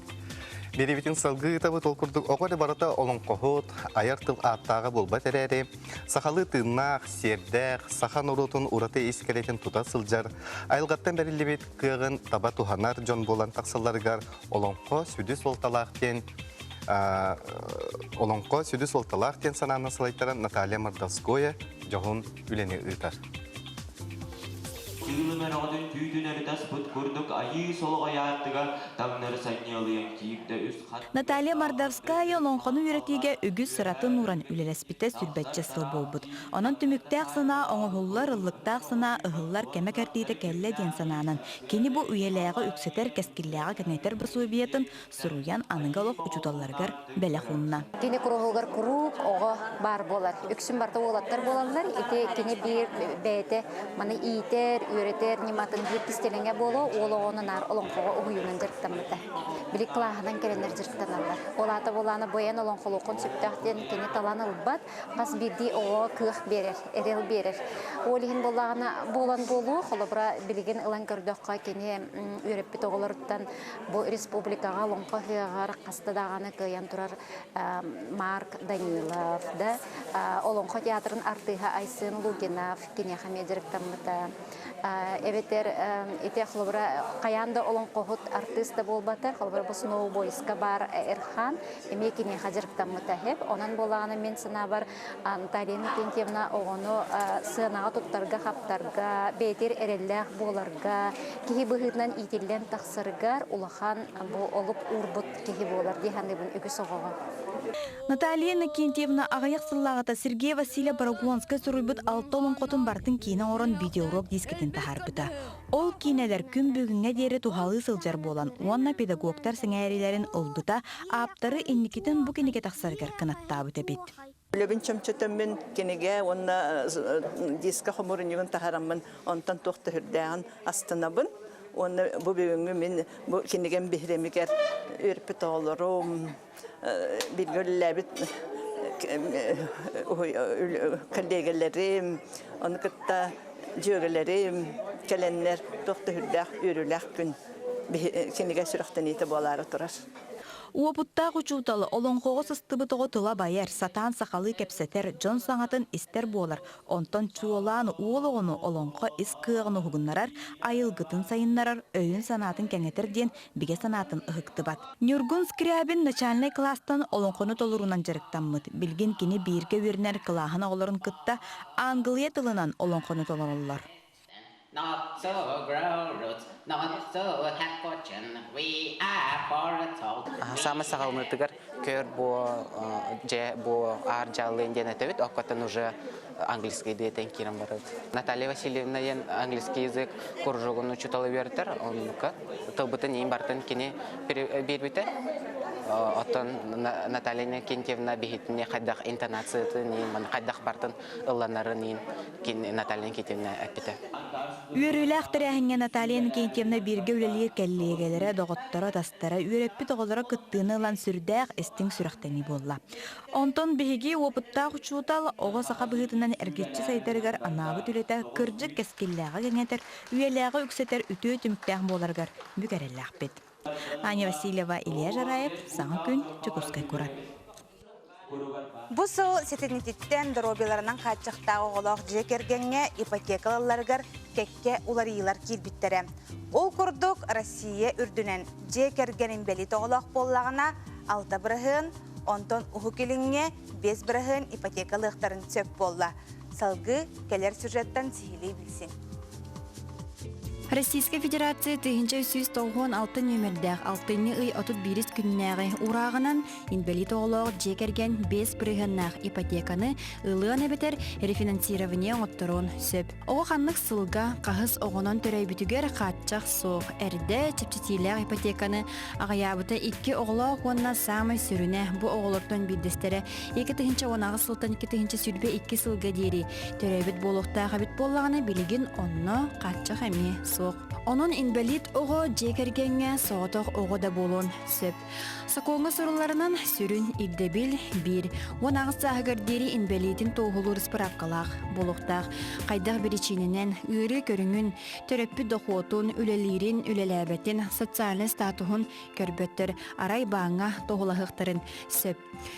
Биэриибитин салгыы ыытабыт ол курдук оҕо эрэ барыта олоҥхоһут, айар тыл ааттааҕа буолбат эрээри, сахалыы тыыннаах, сиэрдээх, саха норуотун ураты ис кэрэтин тута сылдьар, айылҕаттан бэриллибит кыаҕын таба туһанар дьон буолан тахсалларыгар олоҥхо сүдү суолталаах диэн олоҥхо сүдү суолталаах диэн санаанан салайтаран Наталья Мордовская дьоһун үлэни ыытар. Кыылым өрөҕөтүн түүтүн өрүтэ аспыт курдук айыы солоҕой аартыга таҥнары санньыалыйан киирдэ үс хат Наталья Мордовская олоҥхону үөрэтиигэ үгүс сыратын ууран үлэлэспитэ сүүрбэччэ сыл буолбут. Онон түмүктээх санаа оҥоһуллар, ыллыктаах санаа ыһыллар кэмэ-кэрдиитэ кэллэ диэн санаанан, кини бу үйэлээҕи үксэтэр, кэскиллээҕи кэҥэтэр босуобуйатын суруйан аныгы олох учууталларыгар бэлэх уунна. Кини куруһугар куруук оҕо баар буолар. Үксүн барыта уолаттар буолаллар. Ити кини биир бэйэтэ маны иитэр, үөрэтэр ньыматын биир кистэлэҥэ буолуо уол оҕону наар олоҥхоҕо уһуйуунан дьарыктаммыта. Били кылааһынан кэлэннэр дьарыктаналлар. Ол аата буолаана бу эн олоҥхолуоххун сөптөөх диэн кини талан ылбат, хас биирдии оҕоҕо кыах биэрэр, эрэл биэрэр. Ол иһин буоллаҕына буолан буолуо, холобура билигин ылан көрдөххө кини үөрэппит оҕолоруттан Бу республикаҕа Олоҥхо ыһыаҕар хаста даҕаны кыайан турар Марк Данилов, да Олоҥхо театрын артыыһа Айсен Лугинов киниэхэ эмиэ дьарыктаммыта. Эбэтэр ити холобура хайаан да олоҥхоһут артыыс да буолбатар, холобура бу сноубойска баар Эрхан эмиэ киниэхэ дьарыктаммыта иһип. Онон буолаҕына мин санаабар Наталья Иннокентьевна оҕону сыанаҕа туттарга-хаптарга, бэйэтигэр эрэллээх буоларга, киһи быһыытынан иитиллэн тахсарыгар улахан бу олук уурбут киһи буолар дии саныыбын үгүс оҕоҕо. Наталья Иннокентьевна аҕыйах сыллааҕыта Сергей Васильев Борогонскай суруйбут алта олоҥхотун барытын киинэ оҥорон видеоурок дискэтин таһаарбыта. Ол киинэлэр күн бүгүҥҥэ диэри туһалыы сылдьар буолан уонна педагогтар сэҥээриилэрин ылбыта, ааптары инникитин бу кинигэ тахсарыгар кынаттаабыт эбит. Үлэбин чөмчөтөммүн кинигэ уонна диска хомуурунньугун таһараммын онтон туох да сүрдээҕин астынабын. Уонна бу бүгүҥҥү мин бу кинигэм биһирэмигэр үөрпүт оҕолорум, бииргэ үлэлээбит коллегаларым, ону кытта дьүөгэлэрим кэлэннэр туох да сүрдээх үөрүүлээх күн кинигэ сүрэхтэниитэ буолаары турар. Уопуттаах учуутал олоҥхоҕо сыстыбыт оҕо тыла байар, сатаан сахалыы кэпсэтэр, дьон саҥатын истэр буолар. Онтон чуолаан уол оҕону олоҥхо ис кыаҕын уһугуннарар, айылгытын сайыннарар, өйүн-санаатын кэҥэтэр диэн бигэ санаатын ыһыктыбат. Ньургун Скрябин начальнай кылаастан олоҥхону толоруунан дьарыктаммыт. Билигин кини бииргэ үөрэнэр кылааһын оҕолорун кытта аангылыйа тылынан олоҥхону толороллор. Not so grow roots, not so have fortune, we are for Саамай саҕаланыытыгар көр бу дьэ бу аар дьааллыын диэн этэбит, оккоттон уже английский диэтэн киирэн барабыт. Наталья Васильевна диэн английский язык кружогун учуутала үөрэтэр, оннука тылбытын иин бартын кини биэрбитэ. Оттон Наталья Иннокентьевна биһитини хайдах интонациятын иин, хайдах бартын ылланарын иин Наталья Никитина эппитэ. Үөрүүлээх тэрээһиҥҥэ Наталья Иннокентьевна бииргэ үлэлиир кэллиэгэлэрэ, доҕотторо, атастара, үөрэппит оҕолоро кыттыыны ылан сүрдээх истиҥ сүрэхтэнии буолла. Онтон биһиги уопуттаах учуутал оҕо саха быһыытынан эргиччи сайдарыгар анаабыт үлэтэ кырдьык кэскиллээҕи кэҥэтэр, үйэлээҕи үксэтэр үтүө түмүктээх буоларыгар бүк эрэллээхпит. Аня Васильева, Илья Жараев, Саҥа күн, Дьокуускай куорат. Бу сыл сэтинньититтэн доруобуйаларынан хааччахтаах оҕолоох дьиэ кэргэҥҥэ ипотека ылалларыгар кэккэ уларыйыылар киирбиттэрэ. Ол курдук, Россия үрдүнэн дьиэ кэргэн инбэлиит оҕолоох буоллаҕына, 6%, онтон Уһук Илиҥҥэ 5% ипотека ылыахтарын сөп буолла. Салгыы кэлэр сюжеттан сиһилии билсин. Российскай Федерация 1396 нүөмэрдээх алтынньы ый 31 күннээҕи урааҕынан инбэлиит оҕолоох дьиэ кэргэн 5 бырыһыаннаах ипотеканы ылыан эбэтэр рефинансирование оҥотторуон сөп. Оҕо ханнык сылга хаһыс оҕонон төрөөбүтүгэр хааччах суох. Эрдэ чэпчэтиилээх ипотеканы аҕыйаабыта икки оҕолоох уонна саамай сүрүнэ бу оҕолортон биирдэстэрэ 2018 сылтан 2022 сылга диэри төрөөбүт буолуохтаах эбит буоллаҕына билигин онно хааччах эмиэ суох. Онон инбэлиит оҕо дьиэ кэргэҥҥэ соҕотох оҕо да буолуон сөп. Сокуоҥҥа сурулларынан сүрүн ирдэбил биир. 18 сааһыгар диэри инбэлиитин туоһулуур ыспыраапкалаах буолуохтаах. Хайдах биричиинэнэн ыарыы көрүҥүн, төрөппүт дохуотун, үлэлиирин, үлэлээбэтин, социальнай статуһун көрбөттөр, арай бааҥҥа туоһулаһыахтарын сөп.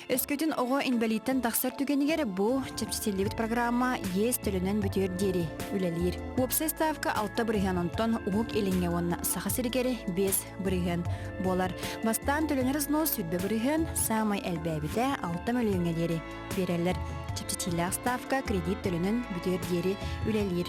Өскөтүн оҕо инбэлииттэн тахсар түгэнигэр бу чэпчэтиллибит программа иэс төлөнөн бүтүөр диэри үлэлиир. Уопсай ставка 6 бырыһыан онтон Уһук Илиҥҥэ уонна Саха сиригэр 5 бырыһыан буолар. Бастаан төлөнөр взнос 100 бырыһыан, саамай элбээбитэ 6 мөлүйүөҥҥэ диэри биэрэллэр. Чэпчэтиилээх ставка кредит төлөнөн бүтүөр диэри үлэлиир.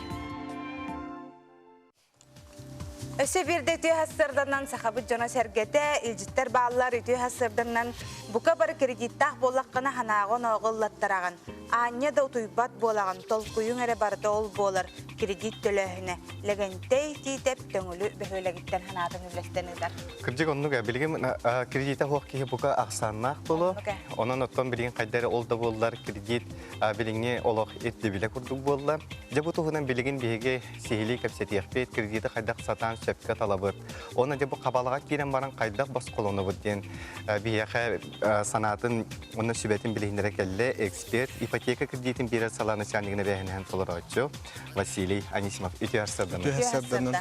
Өссө биирдэ үтүө сарсыарданан сахабыт дьоно-сэргэтэ, илдьиттэр бааллар үтүө сарсыарданан бука бары кредиттаах буоллаххына санааҕын оҕоллаттараҕын. Аанньа да утуйбат буолаҕын, толкуйуҥ эрэ барыта ол буолар, кредит төлөөһүнэ. Лэгэнтэй Тиитэп Төҥүлү бөһүөлэгиттэн санаатын үллэстэн ыытар. Кырдьык оннук ээ. Билигин кредитэ суох киһи бука ахсааннаах буолуо. Онон оттон билигин хайда эрэ ол да буоллар кредит билиҥҥи олох ирдэбилэ курдук буолла. Дьэ бу туһунан билигин биһиги сиһилии кэпсэтиэхпит, кредиты хайдах сатаан сөпкө талабыт, уонна дьэ бу хабалаҕа киирэн баран хайдах босхолонобут диэн биһиэхэ санаатын уонна сүбэтин билиһиннэрэ кэллэ эксперт, ипотека кредитин биэрэр салаа начальнигын эбээһинэһин толорооччу Василий Анисимов. Үтүө сарсыарданан. Үтүө сарсыарданан.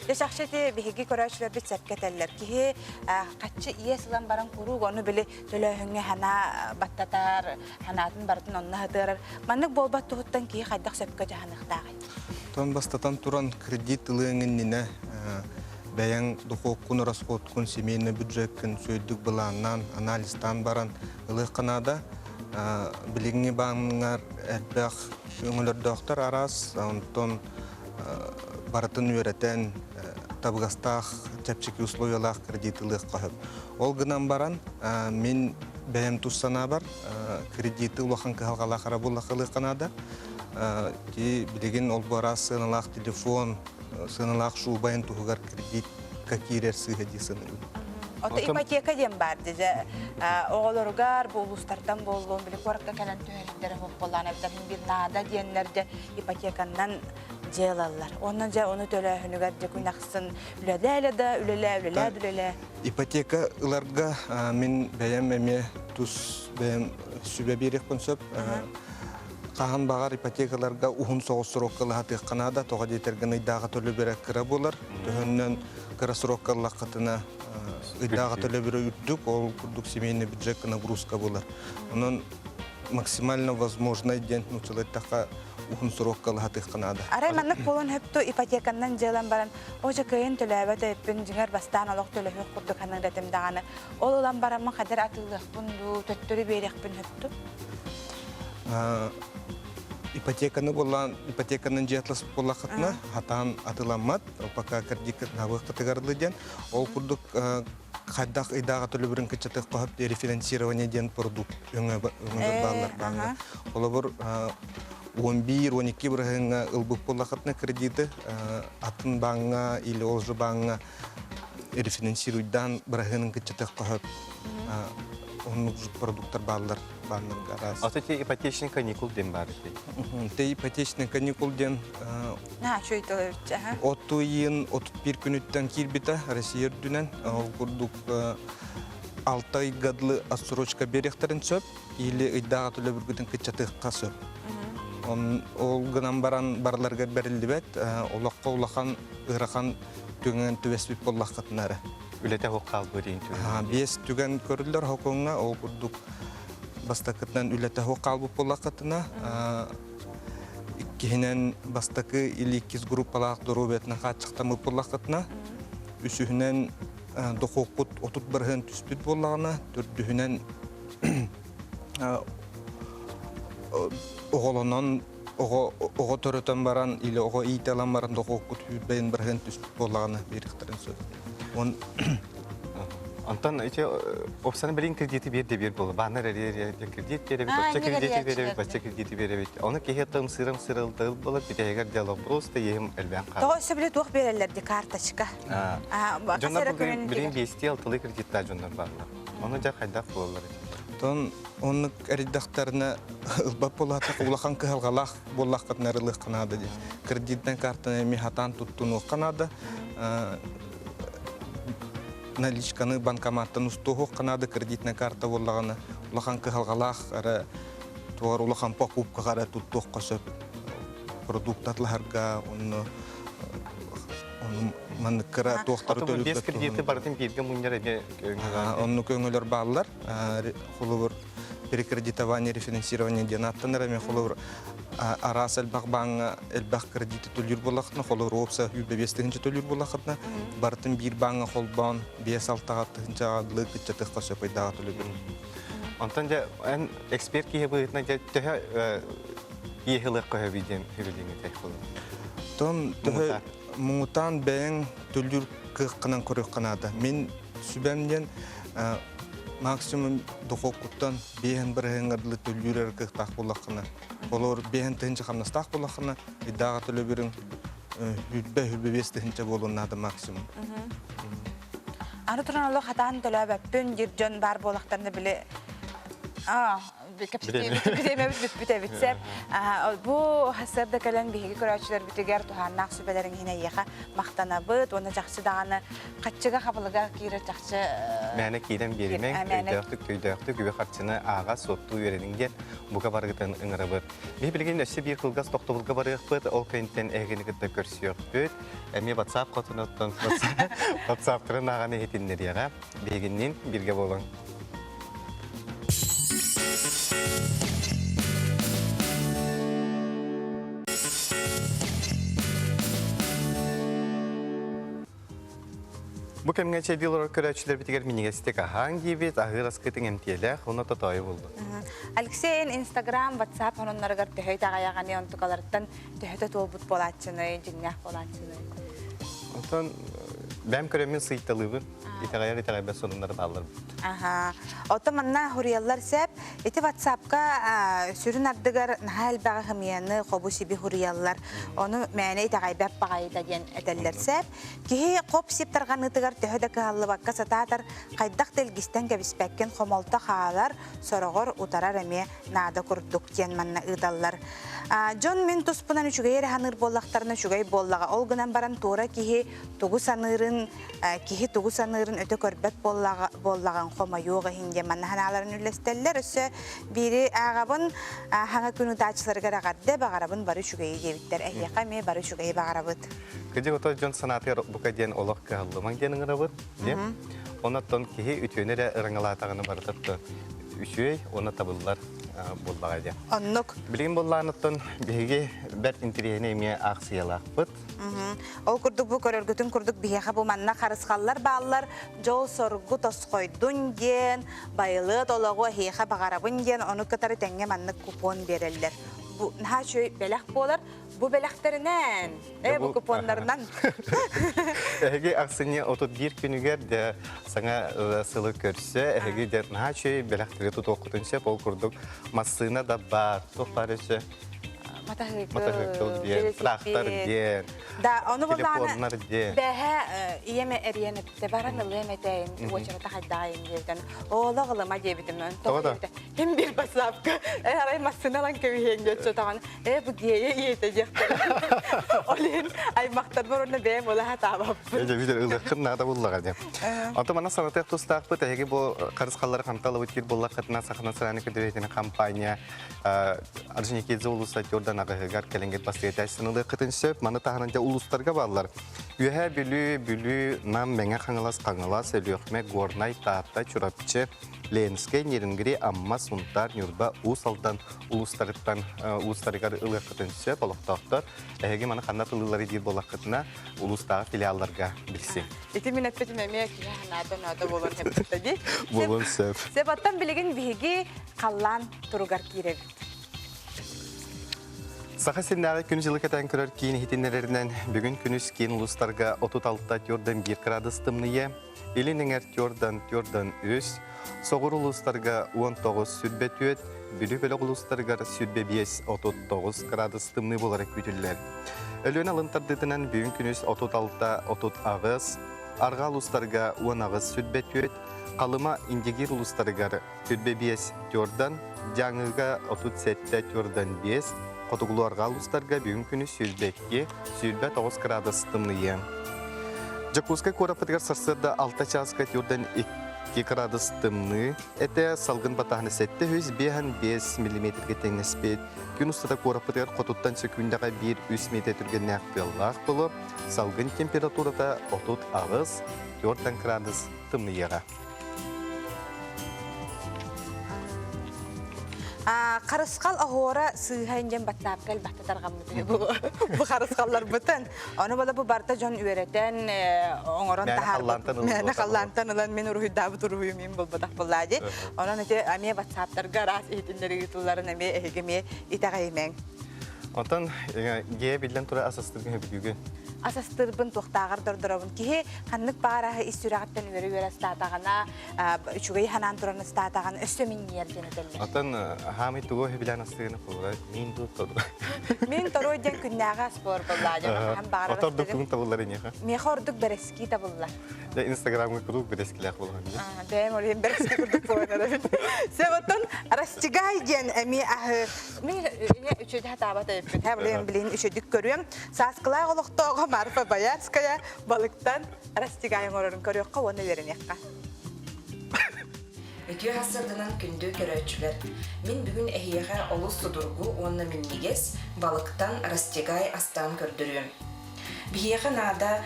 Дьэ чахчы ити биһиги көрөөччүлэрбит сөпкө этэллэр. Киһи хаччы иэс ылан баран куруук ону били төлөөһүҥҥэ санаа баттатар, санаатын барытын онно сытыарар. Маннык буолбат туһуттан киһи хайдах сөпкө дьаһаныахтааҕый? Тон бастатан туран кредит ылыаҥ иннинэ бэйэҥ дохуоккун, расходкун, семейный бюджеккин сүөдүк былааннаан, анализтаан баран ылыахха наада. Билиҥҥи бааҥҥар элбэх өҥөлөрдөөхтөр араас, онтон барытын үөрэтэн, табыгастаах, чэпчэки условиялаах кредит ылыахха сөп. Ол гынан баран, мин бэйэм тус санаабар, кредиты улахан кыһалҕалаах эрэ буоллахха ылыахха наада. Ити билигин ол бу араас сыаналаах телефон, сыаналаах шуубайын туһугар кредитка киирэр сыыһа дии саныыбын. Ото ипотека диэн баар дьэ оҕолоругар бу улуустартан буоллун, били куоракка кэлэн түһэриллэрэ буоллаан эбэтэр бир наада диэннэр дьэ ипотеканнан дьиэ ылаллар. Онно дьэ ону төлөөһүнүгэр дьэ күн ахсын үлэлээ да үлэлээ, үлэлээ да үлэлээ. Ипотека ыларга мин бэйэм эмиэ тус бэйэм сүбэ биэриэхпин сөп. Хаһан баҕар ипотекаларга уһун соҕус срокка ылаһатыахха наада, тоҕо диэтэргин ыйдааҕы төлөбүрэ кыра буолар. Төһөннөн кыра срокка ыллаххытына ыйдааҕы төлөбүрэ үрдүк, ол курдук семейный бюджетка нагрузка буолар. Онон максимально возможно диэн нууччалыы эттэххэ уһун срокка ылаһатыахха наада. Арай маннык буолан хөпту ипотеканнан дьыалан баран, о дьэ кыайын төлөөбөт эбиппин, дьиҥэр бастаан олох төлөһүөх курдук саныыр этим даҕаны. Ол ылан бараммын хадыр атыылыахпын дуу, төттөрү биэриэхпин хөпту? Ипотеканы буоллаан, ипотеканан дьиэ атлас буоллаххытына, хатаан атыламмат, пока кредит набыаххытыгар диэн. Ол курдук хайдах ыйдааҕы төлөбүрүн кыччатыахха сөп рефинансирование диэн продукт өҥө бааллар бааҥҥа. Холобур, 11-12 бырыһыаҥҥа ылбыт буоллаххытына кредиты атын бааҥҥа или ол же бааҥҥа рефинансируйдаан быраһыанын кыччатыахха сөп. Оннук продуктар бааллар бааннарга араас. Ата те ипотечный каникул диэн баар этэй? Те ипотечный каникул диэн Оту ыйын 31 күнүттэн киирбитэ Россия үрдүнэн. Ол курдук алта ыйга дылы отсрочка биэриэхтэрин сөп или ыйдааҕы төлөбүргүтүн кыччатыахха сөп. Ол гынан баран барыларыгар бэриллибэт, олоххо улахан ыарахан түгэн түбэспит буоллаххытына эрэ. Үлэтэ суох хаалбыт диэн түгэн. Биэс түгэн көрүллэр хокуҥҥа, ол курдук бастакытынан үлэтэ суох хаалбыт буоллаххытына, иккиһинэн бастакы или иккис группалаах доруобуйатынан хааччахтаммыт буоллаххытына, үсүһүнэн дохуоппут 30% түспүт буоллаҕына, төрдүһүнэн оҕолонон оҕо оҕо төрөтөн баран или оҕо иитэ ылан баран дохуоккут сүүрбэйин бырыһыан түспүт буоллаҕына биэриэхтэрин сөп. Он Онтон ити опсаны билин кредити биэр да биэр буолла. Бааннар эрийэр кредит биэрэбит, оччо кредити биэрэбит, бачча кредити биэрэбит. Ону киһи ымсыырам сырылдыл буолар, бүтэһигэр диалог просто еһим элбээн хаалар. Тоҕо өссө били туох биэрэллэр ди карточка. Дьоннор билин биэстии алтылыы кредиттаах дьоннор бааллар. Ону дьэ хайдах буолаллар ити? Тон оннук эрийдэхтэринэ ылбат буолаатах улахан кыһалҕалаах буоллаххытына ырылыахха наада диэн. Кредитнай картаны эмиэ хатаан туттунуохха наада. Наличканы банкоматтан устуохха наада кредитная карта буоллаҕына улахан кыһалҕалаах эрэ туор улахан покупкаҕа эрэ туттуохха сөп. Продукт атлаһарга онно маннык кыра туохтары төлүүр. Кредиты барытын бииргэ мунньар эмиэ Оннук өҥөлөр бааллар. Холобур, перекредитование, рефинансирование диэн ааттанар эмиэ холобур араас элбэх бааҥҥа элбэх кредити төлүүр буоллаххытына, холобур, уопса 105 тыһыынча төлүүр буоллаххытына, барытын биир бааҥҥа холбоон 5-6 тыһыынчаҕа дылы кыччатыахха сөп ыйдааҕы төлөбүр. Онтон дьэ эн эксперт киһи быһыытынан дьэ төһө иэһи ылыахха сөбүй диэн сүбэлиэҥ этэй холобур? Тон төһө муҥутаан бэйэҥ төлүүр кыаххынан көрүөххэ наада. Мин сүбэм диэн максимум дохуоккуттан биэһин бырыһыаҥҥа дылы төлүүр эрэ кыахтаах буоллаххына, олор биэһин тыһыынча хамнастаах буоллаххына, ыйдааҕы төлөбүрүҥ хүрбэ хүрбэ биэс тыһыынча буолуон наада максимум. Аны туран олох хатаан төлөөбөппүн диир дьон баар буолахтарына били кэпсэтиибит бүппүт эбит сөп. Бу сарсыарда кэлэн биһиги көрөөччүлэрбитигэр туһааннаах сүбэлэриҥ иһин эйиэхэ махтанабыт уонна чахчы даҕаны хаччыга хабылыга киирэр чахчы Мээнэ киирэн биэримэҥ, өйдөөхтүк, төйдөөхтүк үбү-харчыны ааҕа, суоттуу үөрэниҥ диэн бука барыгытын ыҥырабыт. Биһи билигин өссө биир кылгас тохтобулга барыахпыт, ол кэнниттэн эһигини кытта көрсүөхпүт. Эмиэ WhatsApp хотунуттан WhatsApp-тарын ааҕан иһитиннэриэҕэ. Биһигинниин бииргэ буолуҥ. Бу кэмҥэ чэйдии олорор көрөөччүлэрбитигэр минньигэстик аһааҥ диибит, аһыыр аскытыҥ эмтиэлээх уонна тотоойу буллун. Алексей, эн Инстаграм, Ватсап сонуннарыгар төһө итэҕэйэҕиний, онтукаларыттан төһөтө туолбут буолааччыный, дьиҥнээх буолааччыный? Онтон бэйэм көрөммүн сыйталыыбын. Итэҕэйэр итэҕэйбэт сонуннар бааллар. Аха. Оттон манна хуруйаллар сеп. Ити WhatsApp-ка сүрүн ардыгар наһаа элбэҕи хымыйаны, хобу-сиби хуруйаллар. Ону мээнэ итэҕэйбэт баҕайыта диэн этэллэр сеп. Киһи хоп-сип тарҕаныытыгар төһө да кыһаллыбакка сатаатар, хайдах да илгистэн кэбиспэккин хомолто хаалар, сороҕор утарар эмиэ наада курдук диэн манна ыыталлар. Дьон мин туспунан үчүгэй эрэ саныыр буоллахтарына үчүгэй буоллаҕа. Ол гынан баран туора киһи тугу саныырын, киһи тугу саныырын өтө көрбөт буоллаҕын хомойуох иһин диэн манна санааларын үллэстэллэр. Өссө биири ааҕабын, хаҥа күн утааччыларыгар эҕэрдэ баҕарабын бары үчүгэйи диэбиттэр. Эһиэхэ эмиэ бары үчүгэйи баҕарабыт. Кыдьык ото дьон санаатыгар бука диэн олох кыһаллымаҥ диэн ыҥырабыт. Диэн. Онон киһи үтүөнү эрэ ыраҥалаатаҕына барыта үчүгэй уонна табыллар буоллаҕа диэн. Оннук. Билигин буоллаҕыттан биһиги бэрт интэриэһинэй эмиэ аахсыйалаахпыт. Ол курдук бу көрөргүтүн курдук биһиэхэ бу манна харысхаллар бааллар. Дьол-соргу тосхойдун диэн, байылыат олоҕу эһиэхэ баҕарабын диэн ону кытары тэҥҥэ маннык купон биэрэллэр. Бу наһаа үчүгэй бэлэх буолар. Бу бэлэхтэринэн, э бу купоннарынан. Эһиги ахсынньы 31 күнүгэр дэ саҥа сылы көрсө, эһиги дэ наһаа үчүгэй бэлэхтэри тутуоххутун сөп. Ол курдук массыына да баар, туох баар өссө? Матаһыыкыл диэн, трактор диэн, Да, ону телефоннар диэн. Бэһэ ийэм эриэн эттэ, баран ылыам этээйин, уочарата хайдаайын диэбитин. Ооло ылыма диэбитим. Тоҕо да? Ким бир бассаапка, э арай массыына ылан кэбиһиэҥ диэт сотоҕон, э бу гиэйэ ийэтэ диэхтэрэ. Ол иһин аймахтарбар уонна бэйэм ыла сатаабаппын. Дьэ, бүтэр ылыаххын наада буллаҕа диэн. Онтон манна санатыах тустаахпыт, эһиги бу харысхаллары ханталабыт кир буллаххытына Саха национальнай көтүрүһэтин компания Орджоникидзе улууса Тюрдан аҕыһыгар кэлиҥҥит бастыгы ылыаххытын сөп. Маны таһынан дьэ улуустарга бааллар. Үөһээ Бүлүү, Бүлүү, Нам, Мэҥэ Хаҥалас, Хаҥалас, Өлүөхүмэ, Горнай, Таатта, Чурапчы, Ленскэй, Нерюнгри, Амма, Сунтаар, Ньурба, Уус Алдан улуустарыттан улуустарыгар ылыаххытын сөп олохтоохтор. Эһиги маны ханна тылыылары диир буоллаххытына улуустааҕы филиалларга билсиҥ. Ити мин эппитим эмиэ киһи санаата ноото буолуон сөп дии. Буолуон сөп. Сөп оттон билигин биһиги халлаан туругар киирэбит. Саха сиринээҕи күн-дьылы кэтээн көрөр киин иһитиннэрэринэн бүгүн күнүс киин улуустарга 36 тюрдан 1 градус тымныйа, Илин эҥэр тюрдан тюрдан үс, соҕуруу улуустарга 19 сүрбэ түөрт, Бүлүү бөлөх улуустарыгар 25 39 градус тымныы буолара күүтүллэр. Өлүөнэ алын тардыытынан бүгүн күнүс 36 38, арҕаа улуустарга 18 сүрбэ түөрт, Халыма Индигир улуустарыгар 25 тюрдан, Дьааҥыга 37 тюрдан 5, хотугулуу-арҕаа улуустарга бүгүн күнүс 22, 29 градус тымныйыа. Дьокуускай куораппытыгар сарсыарда 6 чааска тюрдан 2 градус тымныы этэ, салгын батаһына 755 миллиметргэ тэҥнэспит. Күн устата куораппытыгар хотуттан сөкүүндэҕэ 1-3 метр түргэннээх тыаллаах буолуо, салгын температурата 38, 4 градус тымныйыаҕа. Харысхал оһуора сыыһа диэн баттаапка элбэхтэ тарҕаммыт бу бу харысхалларбытын. Ону бола бу барыта дьон үөрэтэн оҥорон таһаарбыт. Мээнэ халлаантан ылан мин уруһуйдаабыт уруһуйум мин булбатах буоллаа дии. Онон ити эмиэ ватсаптарга араас иһитиннэри ыытылларын эмиэ эһиги эмиэ итэҕэйимэҥ. Онтон гея биллэн турар асастыргын сөбүлүүгүн? Асастырбын туохтааҕар дордоробун. Киһи ханнык баҕараһы ис сүрэҕиттэн үөрэ-үөрэ астаатаҕына, үчүгэй санаан туран астаатаҕына өссө минньийэр диэн этэллэр. Оттон хаамый тугу сөбүлээн астыгын холура мин дуу торуй. Мин торуй диэн күннээҕи ас буолар буоллаа дьон хаһан баҕарар Ото ордук тугун табыллар эниэхэ? Миэхэ ордук бэрэски табыллар. Дьэ Инстаграмҥа куруук бэрэскилээх буолаҕын дии. Бэйэм ол иһин бэрэски курдук буолан эрэбин. Сөп оттон растягай диэн эмиэ аһы мин үчүгэй хатаабат эбиппин. Һэ билин билин үчүгдүк көрүөм. Сааскылаах олохтооҕо Марфа Боярская балыктан растягай оҥорорун көрүөххэ уонна үөрэниэххэ. Үтүө сарсыарданан күндү көрөөччүлэр! Мин бүгүн эһиэхэ олус судургу уонна минньигэс балыктан растягай астаан көрдөрүөм. Биһиэхэ наада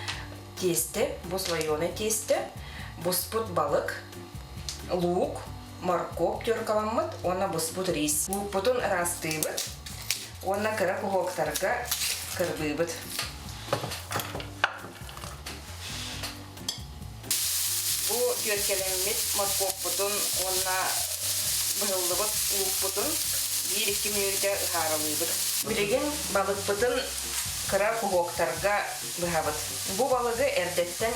тиэстэ, бу слоеный тиэстэ, буспут балык, луук, моркуоп теркаламмыт уонна буспут рис. Луукпутун ыраастыыбыт уонна кыра куһуоктарга кырбыыбыт. түөркэлэммит моркуоппутун уонна быһыллыбыт луукпутун биир-икки мүнүүтэ ыһаарылыыбыт. Билигин балыкпытын кыра куһуоктарга быһабыт. Бу балыгы эрдэттэн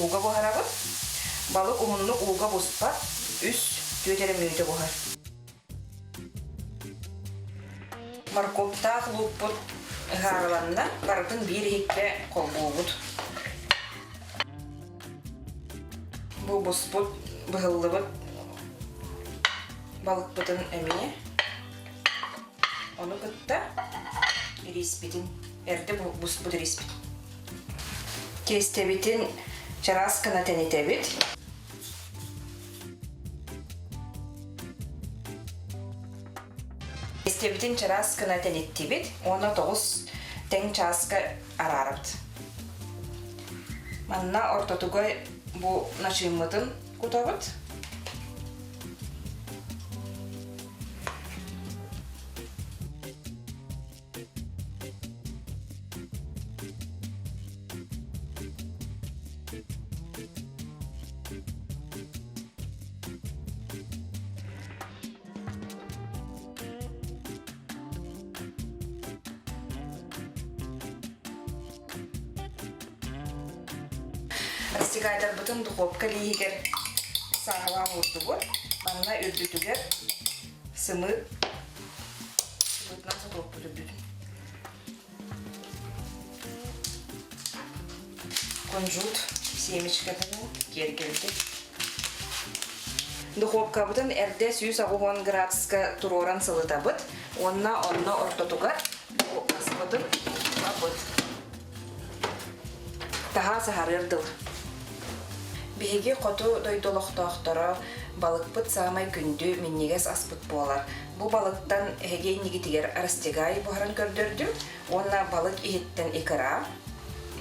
ууга буһарабыт. Балык уһуннук ууга буспат, үс түөрт эрэ мүнүүтэ буһар. Моркуоптаах луукпут ыһаарыланна, барытын биир иһиккэ холбуубут. Бу буспут, быһыллыбыт балыкпытын эмиэ ону кытта ириспитин, эрдэ буспут ириспит. Тиэстэбитин чараас гына тэнитэбит. Тиэстэбитин чараас гына тэниттибит уонна тоҕус тэҥ чааска араарабыт. Манна ортотугар бу начыыммытын кутабыт. Растягайдарбытын духуопка лииһигэр сааһылаан уурдубут. Манна үрдүтүгэр сымыыт сымыытынан сотуохпут үрдүтүн. Кунжут семечкатын киэргэлбит. Духуопкабытын эрдэ 180 градуска туруоран сылытабыт уонна онно ортотугар бу аспытын угабыт. Таһаа саһарыар дылы. Биһиги хоту дойду олохтоохторо балыкпыт саамай күндү, минньигэс аспыт буолар. Бу балыктан эһиги иннигитигэр растягай буһаран көрдөрдүм уонна балык иһиттэн икра,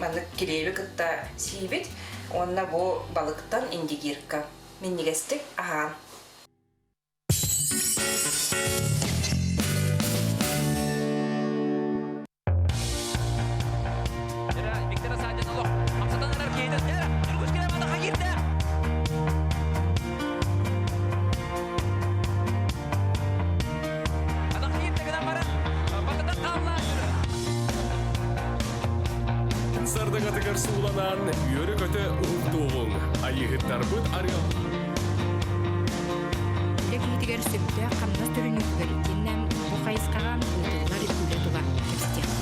маннык килиэби кытта сиибит уонна бу балыктан индигирка. Минньигэстик аһаан. Сардаҥатыгар сууланан, үөрэ-көтө уһуктуоҕуҥ. Айыыһыттарбыт арыал. Үлэ киһитигэр сөптөөх хамнас төлөнүүтүгэр итиэннэ бу хайысхаҕа ыытыллар үлэ тула кэпсэтиэхпит.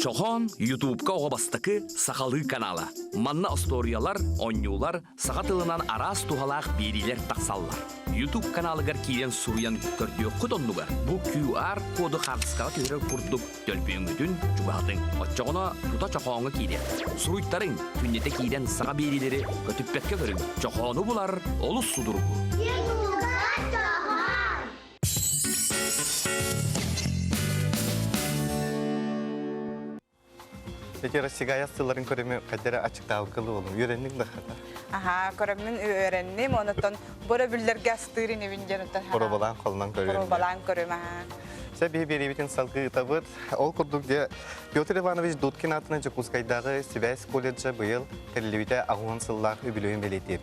Чохоон Ютубка оҕо бастакы сахалыы канала. Манна остуоруйалар, оонньуулар, саха тылынан араас туһалаах биэриилэр тахсаллар. YouTube каналыгар киирэн суруйан көрдүөххүт оннугар бу QR коду хаартыскаҕа түһэрэр курдук төлөпүөҥҥүтүн чугаһатыҥ. Оччоҕуна тута чохооҥҥо киириэ. Суруйтарыҥ, күннэтэ киирэн саҥа биэриилэри көтүппэккэ көрүҥ. Чохоону булар олус судургу. Эти Россияга сылларын көрөмү хайдара ачыктаалкылы болум. Үөрэнник да хата. Аха, көрөммүн үөрэнним, онуттан бу өрөбүллэргэ астыыр инибин диэн оттон Боробалаан холунан көрүөм. Боробалаан көрүм, аха. Сэ биһи биэриибитин салгыы ытабыт. Ол курдук де Петр Иванович Дудкин аатынан Дьокуускайдааҕы сибээс колледжа быйыл тэриллибитэ аҕыһын сыллаах үбүлүөйүн бэлиэтиир.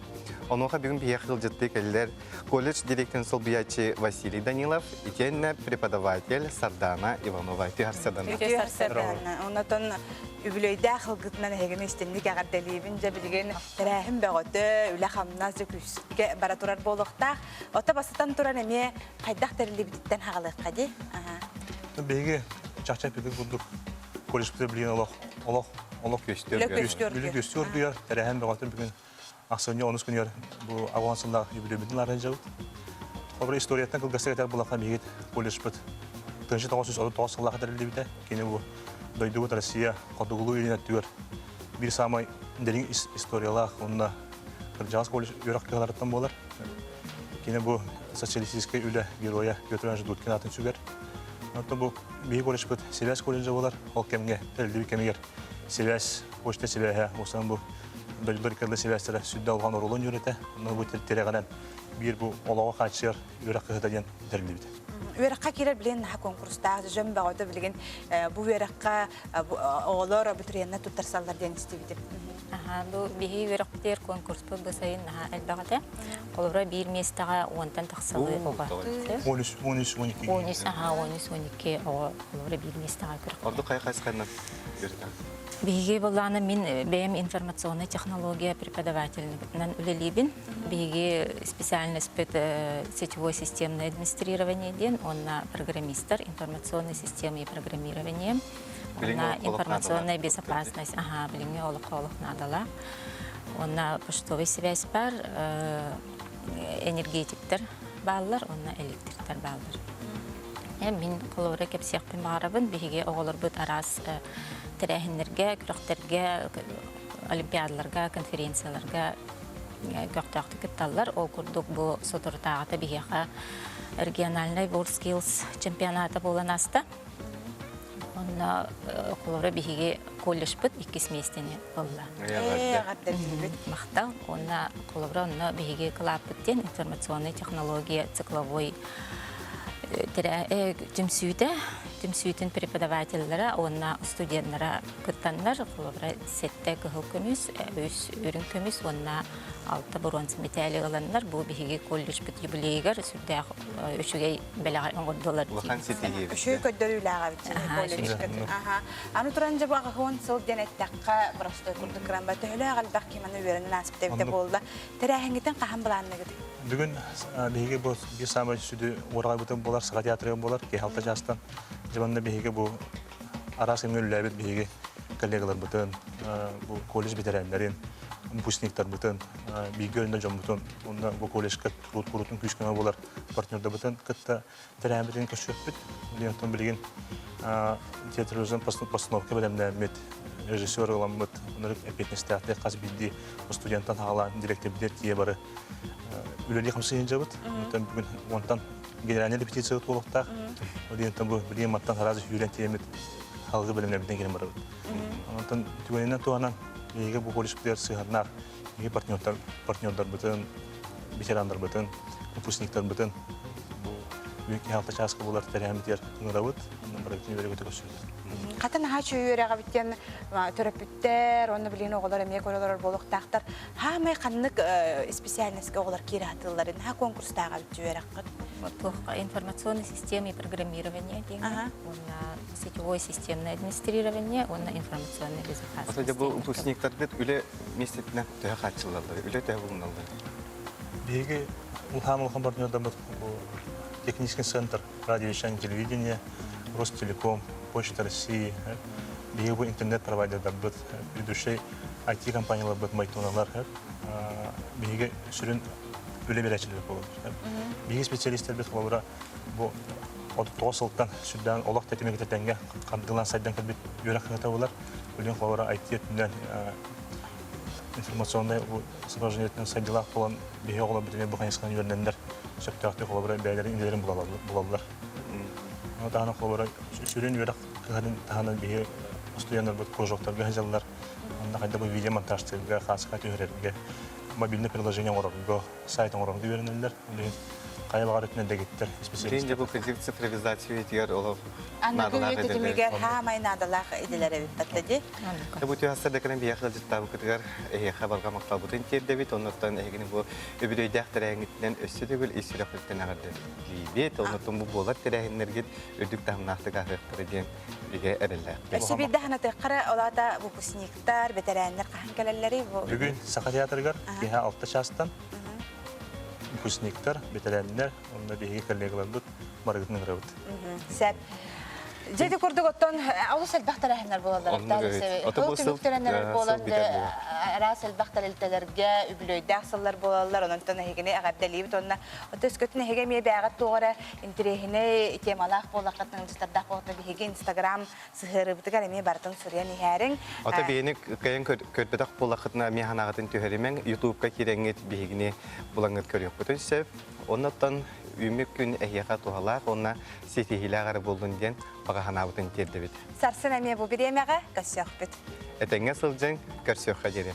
Онуоха бүгүн биһиэхэ ыалдьыттыы кэллэр Колледж директорын солбуйааччы Василий Данилов, итиэннэ преподаватель Сардана Иванова. Үтүө сарсыарданна. Үтүө сарсыарданна. Онотон үбүлүөйдээх ылгытынан эһигини истинник эҕэрдэлиибин. Дьэ билигин тэрээһин бөҕөтө, үлэ-хамнас дьэ күүскэ бара турар буолуохтаах. Ото бастатан туран эмиэ хайдах тэриллибититтэн хаҕалыахха дии. Биһиги чахчы эппитин курдук колледжпытын билигин олох олох олох Үлэ күөстүү оргуйар, тэрээһин бөҕөтө бүгүн Ахсынньы онус күнүгэр бу аҕыс сыллаах юбилейбытын арыйдьабыт. Холобура историяттан кылгастык этэр булахха биһигит колледжпыт 1939 сыллаах тэриллибитэ. Кини бу дойдубут Россия хотугулуу илин өттүгэр биир саамай дириҥ историялаах уонна кырдьаҕас колледж үөрэх кыһаларыттан буолар. Кини бу социалистическай үлэ геройа Петр Иванович Дудкин аатын сүгэр. Оттон бу биһиги колледжпыт сибээс колледжа буолар. Ол кэмҥэ тэриллибит кэмигэр сибээс, почта сибээһэ, усан бу дойдулар иккардыгар сибээстэрэ сүрдээх улахан оруолун үөрэтэ. Онно бу тирэҕинэн биир бу олоҕу хааччыйар үөрэх кыһата диэн тэриллибитэ. Үөрэххэ киирэр билигин наһаа конкурстаах дьон бөҕөтө билигин бу үөрэххэ оҕолор абитуриеннар туттарсаллар диэн истибитим. Аха, бу биһи үөрэхпитигэр конкурспут бу сайын наһаа элбэх этэ. Холобура биир миэстэҕэ уонтан тахсалыы оҕо. 13, 13, 12. 13, аха, 13, 12 оҕо холобура биир миэстэҕэ күрэх. Ордук хайа хайысханан үөрэтэ? Биһиги былаана мин бэйэм информационнай технология преподавателинэн үлэлиибин. Биһиги специальностьпыт сетевой системное администрирование диэн уонна программистар информационной системы и программирование уонна информационная безопасность аха билиҥҥи олоххо олох наадалаах уонна почтовый связь бар энергетиктэр бааллар уонна электриктэр бааллар. Мин холобура кэпсиэхпин баҕарабын биһиги оҕолорбут араас тэрээһиннэргэ, күрэхтэргэ, олимпиадаларга, конференцияларга көхтөөхтүк кытталлар. Ол курдук бу соторутааҕыта биһиэхэ региональнай World Skills чемпионата буолан ааста. Онно холобура биһиги колледжпыт иккис миэстэни ылла. Махтал. Уонна холобура онно биһиги кылааппыт диэн информационная технология цикловой түмсүүтэ, түмсүүтүн преподавателлара уонна студеннара кыттаннар, холобура сэттэ кыһыл көмүс, үс үрүҥ көмүс уонна алта боруонса мэтээли ыланнар, бу биһиги колледжпыт юбилейыгар сүрдээх үчүгэй бэлэҕи оҥордулар. Улахан ситиһии. Үчүгэй көрдөрүүлээх эбит колледжка. Аны туран дьэ бу аҕыһыан сыл диэн эттэххэ, простой курдук кыран ба төһөлөөх элбэх ким аны үөрэнэн ааспыт эбитэ буолла. Тэрээһиҥҥитин хаһан былаанныгыт? Бүгүн биһиги бу биир саамай сүдү уораҕайбытын буолар, Саха театрыгар буолар, киһи алта чаастан. Дьэ манна биһиги бу араас кэмҥэ үлэлээбит биһиги коллегаларбытын, бу колледж бэтэрээннэрин, выпускниктарбытын, бииргэ үөрэнэр дьоммутун, уонна бу колледжка куруут куруутун күүс-көмө буолар партнердарбытын кытта тэрээһиммитин көрсүөхпүт. Билигин билигин театрализм постановка бэлэмнээммит, режиссер ыламмыт, оннук эппиэтинэстээхтик хас биирдии студенттан хаалаан директорбитигэр тиийэ бары үлэлии хамсыы сылдьабыт. Онтон бүгүн онтон генеральный репетиция туолуохтаах. Ол бу билигин мантан сразу сүүрэн тиийэммит халгы бэлэмнэммитин кэлэн барабыт. Онтон түгэнинэн туһанан биһиги бу колледжпытыгар сыһыаннаах биһиги партнердар партнердарбытын, ветерандарбытын, выпускниктарбытын бу бүгүн киһи алта чааска буолар тэрээһиммитигэр ыҥырабыт. Онон барыбытын үөрэ-көтө көрсүбүт. Хата наһаа үчүгэй үөрэҕэбит диэн төрөппүттэр уонна билигин оҕолор эмиэ көрө олорор буолуохтаахтар. Хаамай ханнык специальностька оҕолор киирэ сатыылларын, наһаа конкурстаах эбит үөрэххит. Туохха информационной системы и программирование диэҥҥэ уонна сетевое системное администрирование уонна информационная безопасность. Ото бу выпускниктаргыт үлэ миэстэтинэн төһө хааччыллаллар, үлэ төһө булуналлар? Биһиги улахан улахан партнердарбыт бу технический центр радиовещание телевидение, Ростелеком, Почта России, биһиги бу интернет-провайдердарбыт, ведущай IT-компанияларбыт, майтоналар, биһиги сүрүн үлэ биэрээччилэр буолаллар. Биһиги специалистэрбит холобура бу 39 сылтан сүрдээн олох тэтимэ тэҥҥэ хардыылаан сайдан кэлбит үөрэх кыһата буолар. Билигин холобура IT өттүнэн информационнай сопровождениетынан сайдыылаах буолан биһиги оҕолорбут эмиэ бу хайысханан үөрэнэннэр сөптөөхтүк холобура бэйэлэрин идэлэрин булаллар. Ону таһынан холобура сүрүн үөрэх кыһатын таһынан биһиги студеннарбыт кружоктарга сылдьаллар. Онно хайдах бу видеомонтажтыырга, хаска түһэрэргэ, мобильный приложение оҥорорго, сайт оҥорорго үөрэнэллэр. Ол иһин хайа баҕар өттүнэн дэгиттэр специалистар. Дьэ бу кырдьык цифровизация үйэтигэр олох Аныгы үйэ тэтимигэр хаамай наадалаах идэлэр эбит дии. Бу түһаста да кэлэн биһиэхэ ыалдьыттаабыккытыгар эһиэхэ барҕа махталбытын тиэрдэбит. Оннуттан эһигини бу үбүлүөйдээх тэрээһиҥҥитинэн өссө төгүл ис сүрэхпититтэн эҕэрдэлиибит. Оннуттан бу буолар тэрээһиннэргит үрдүк таһымнаахтык ааһыахтара диэн бигэ эрэллээхпит. Өссө биирдэ санатыахха ол аата выпускниктар, бэтэрээннэр хаһан кэлэллэрий бу? Бүгүн Саха театрыгар киэһэ 6 чаастан выпускниктар, бэтэрээннэр уонна биһиги коллегаларбыт барыгытын ыҥырабыт. Сөп. Дьэ ити курдук оттон олус элбэх тэрээһиннэр буолаллар. Ол түмүктэрэннэр буолан араас элбэх тэрилтэлэргэ үбүлүөйдээх сыллар буолаллар. Онон эһигини эҕэрдэлиибит уонна өскөтүн эһиги эмиэ бэйэҕит туох эрэ интэриэһинэй темалаах буоллаххытына ыалдьыттардаах буоллаххытына биһиги Инстаграм сыһыарыыбытыгар эмиэ барытын суруйан иһээриҥ. Ото биһини кыайан көрбөтөх буоллаххытына эмиэ санааҕытын түһэримэҥ. Ютубка киирэҥҥит биһигини булаҥҥыт көрүөххүтүн сөп. Оннуттан үүммүт күн эһиэхэ туһалаах уонна ситиһиилээх эрэ буоллун диэн баҕа санаабытын тиэрдэбит. Сарсын эмиэ бу бириэмэҕэ көрсүөхпүт. Этэҥҥэ сылдьыҥ, көрсүөххэ диэри.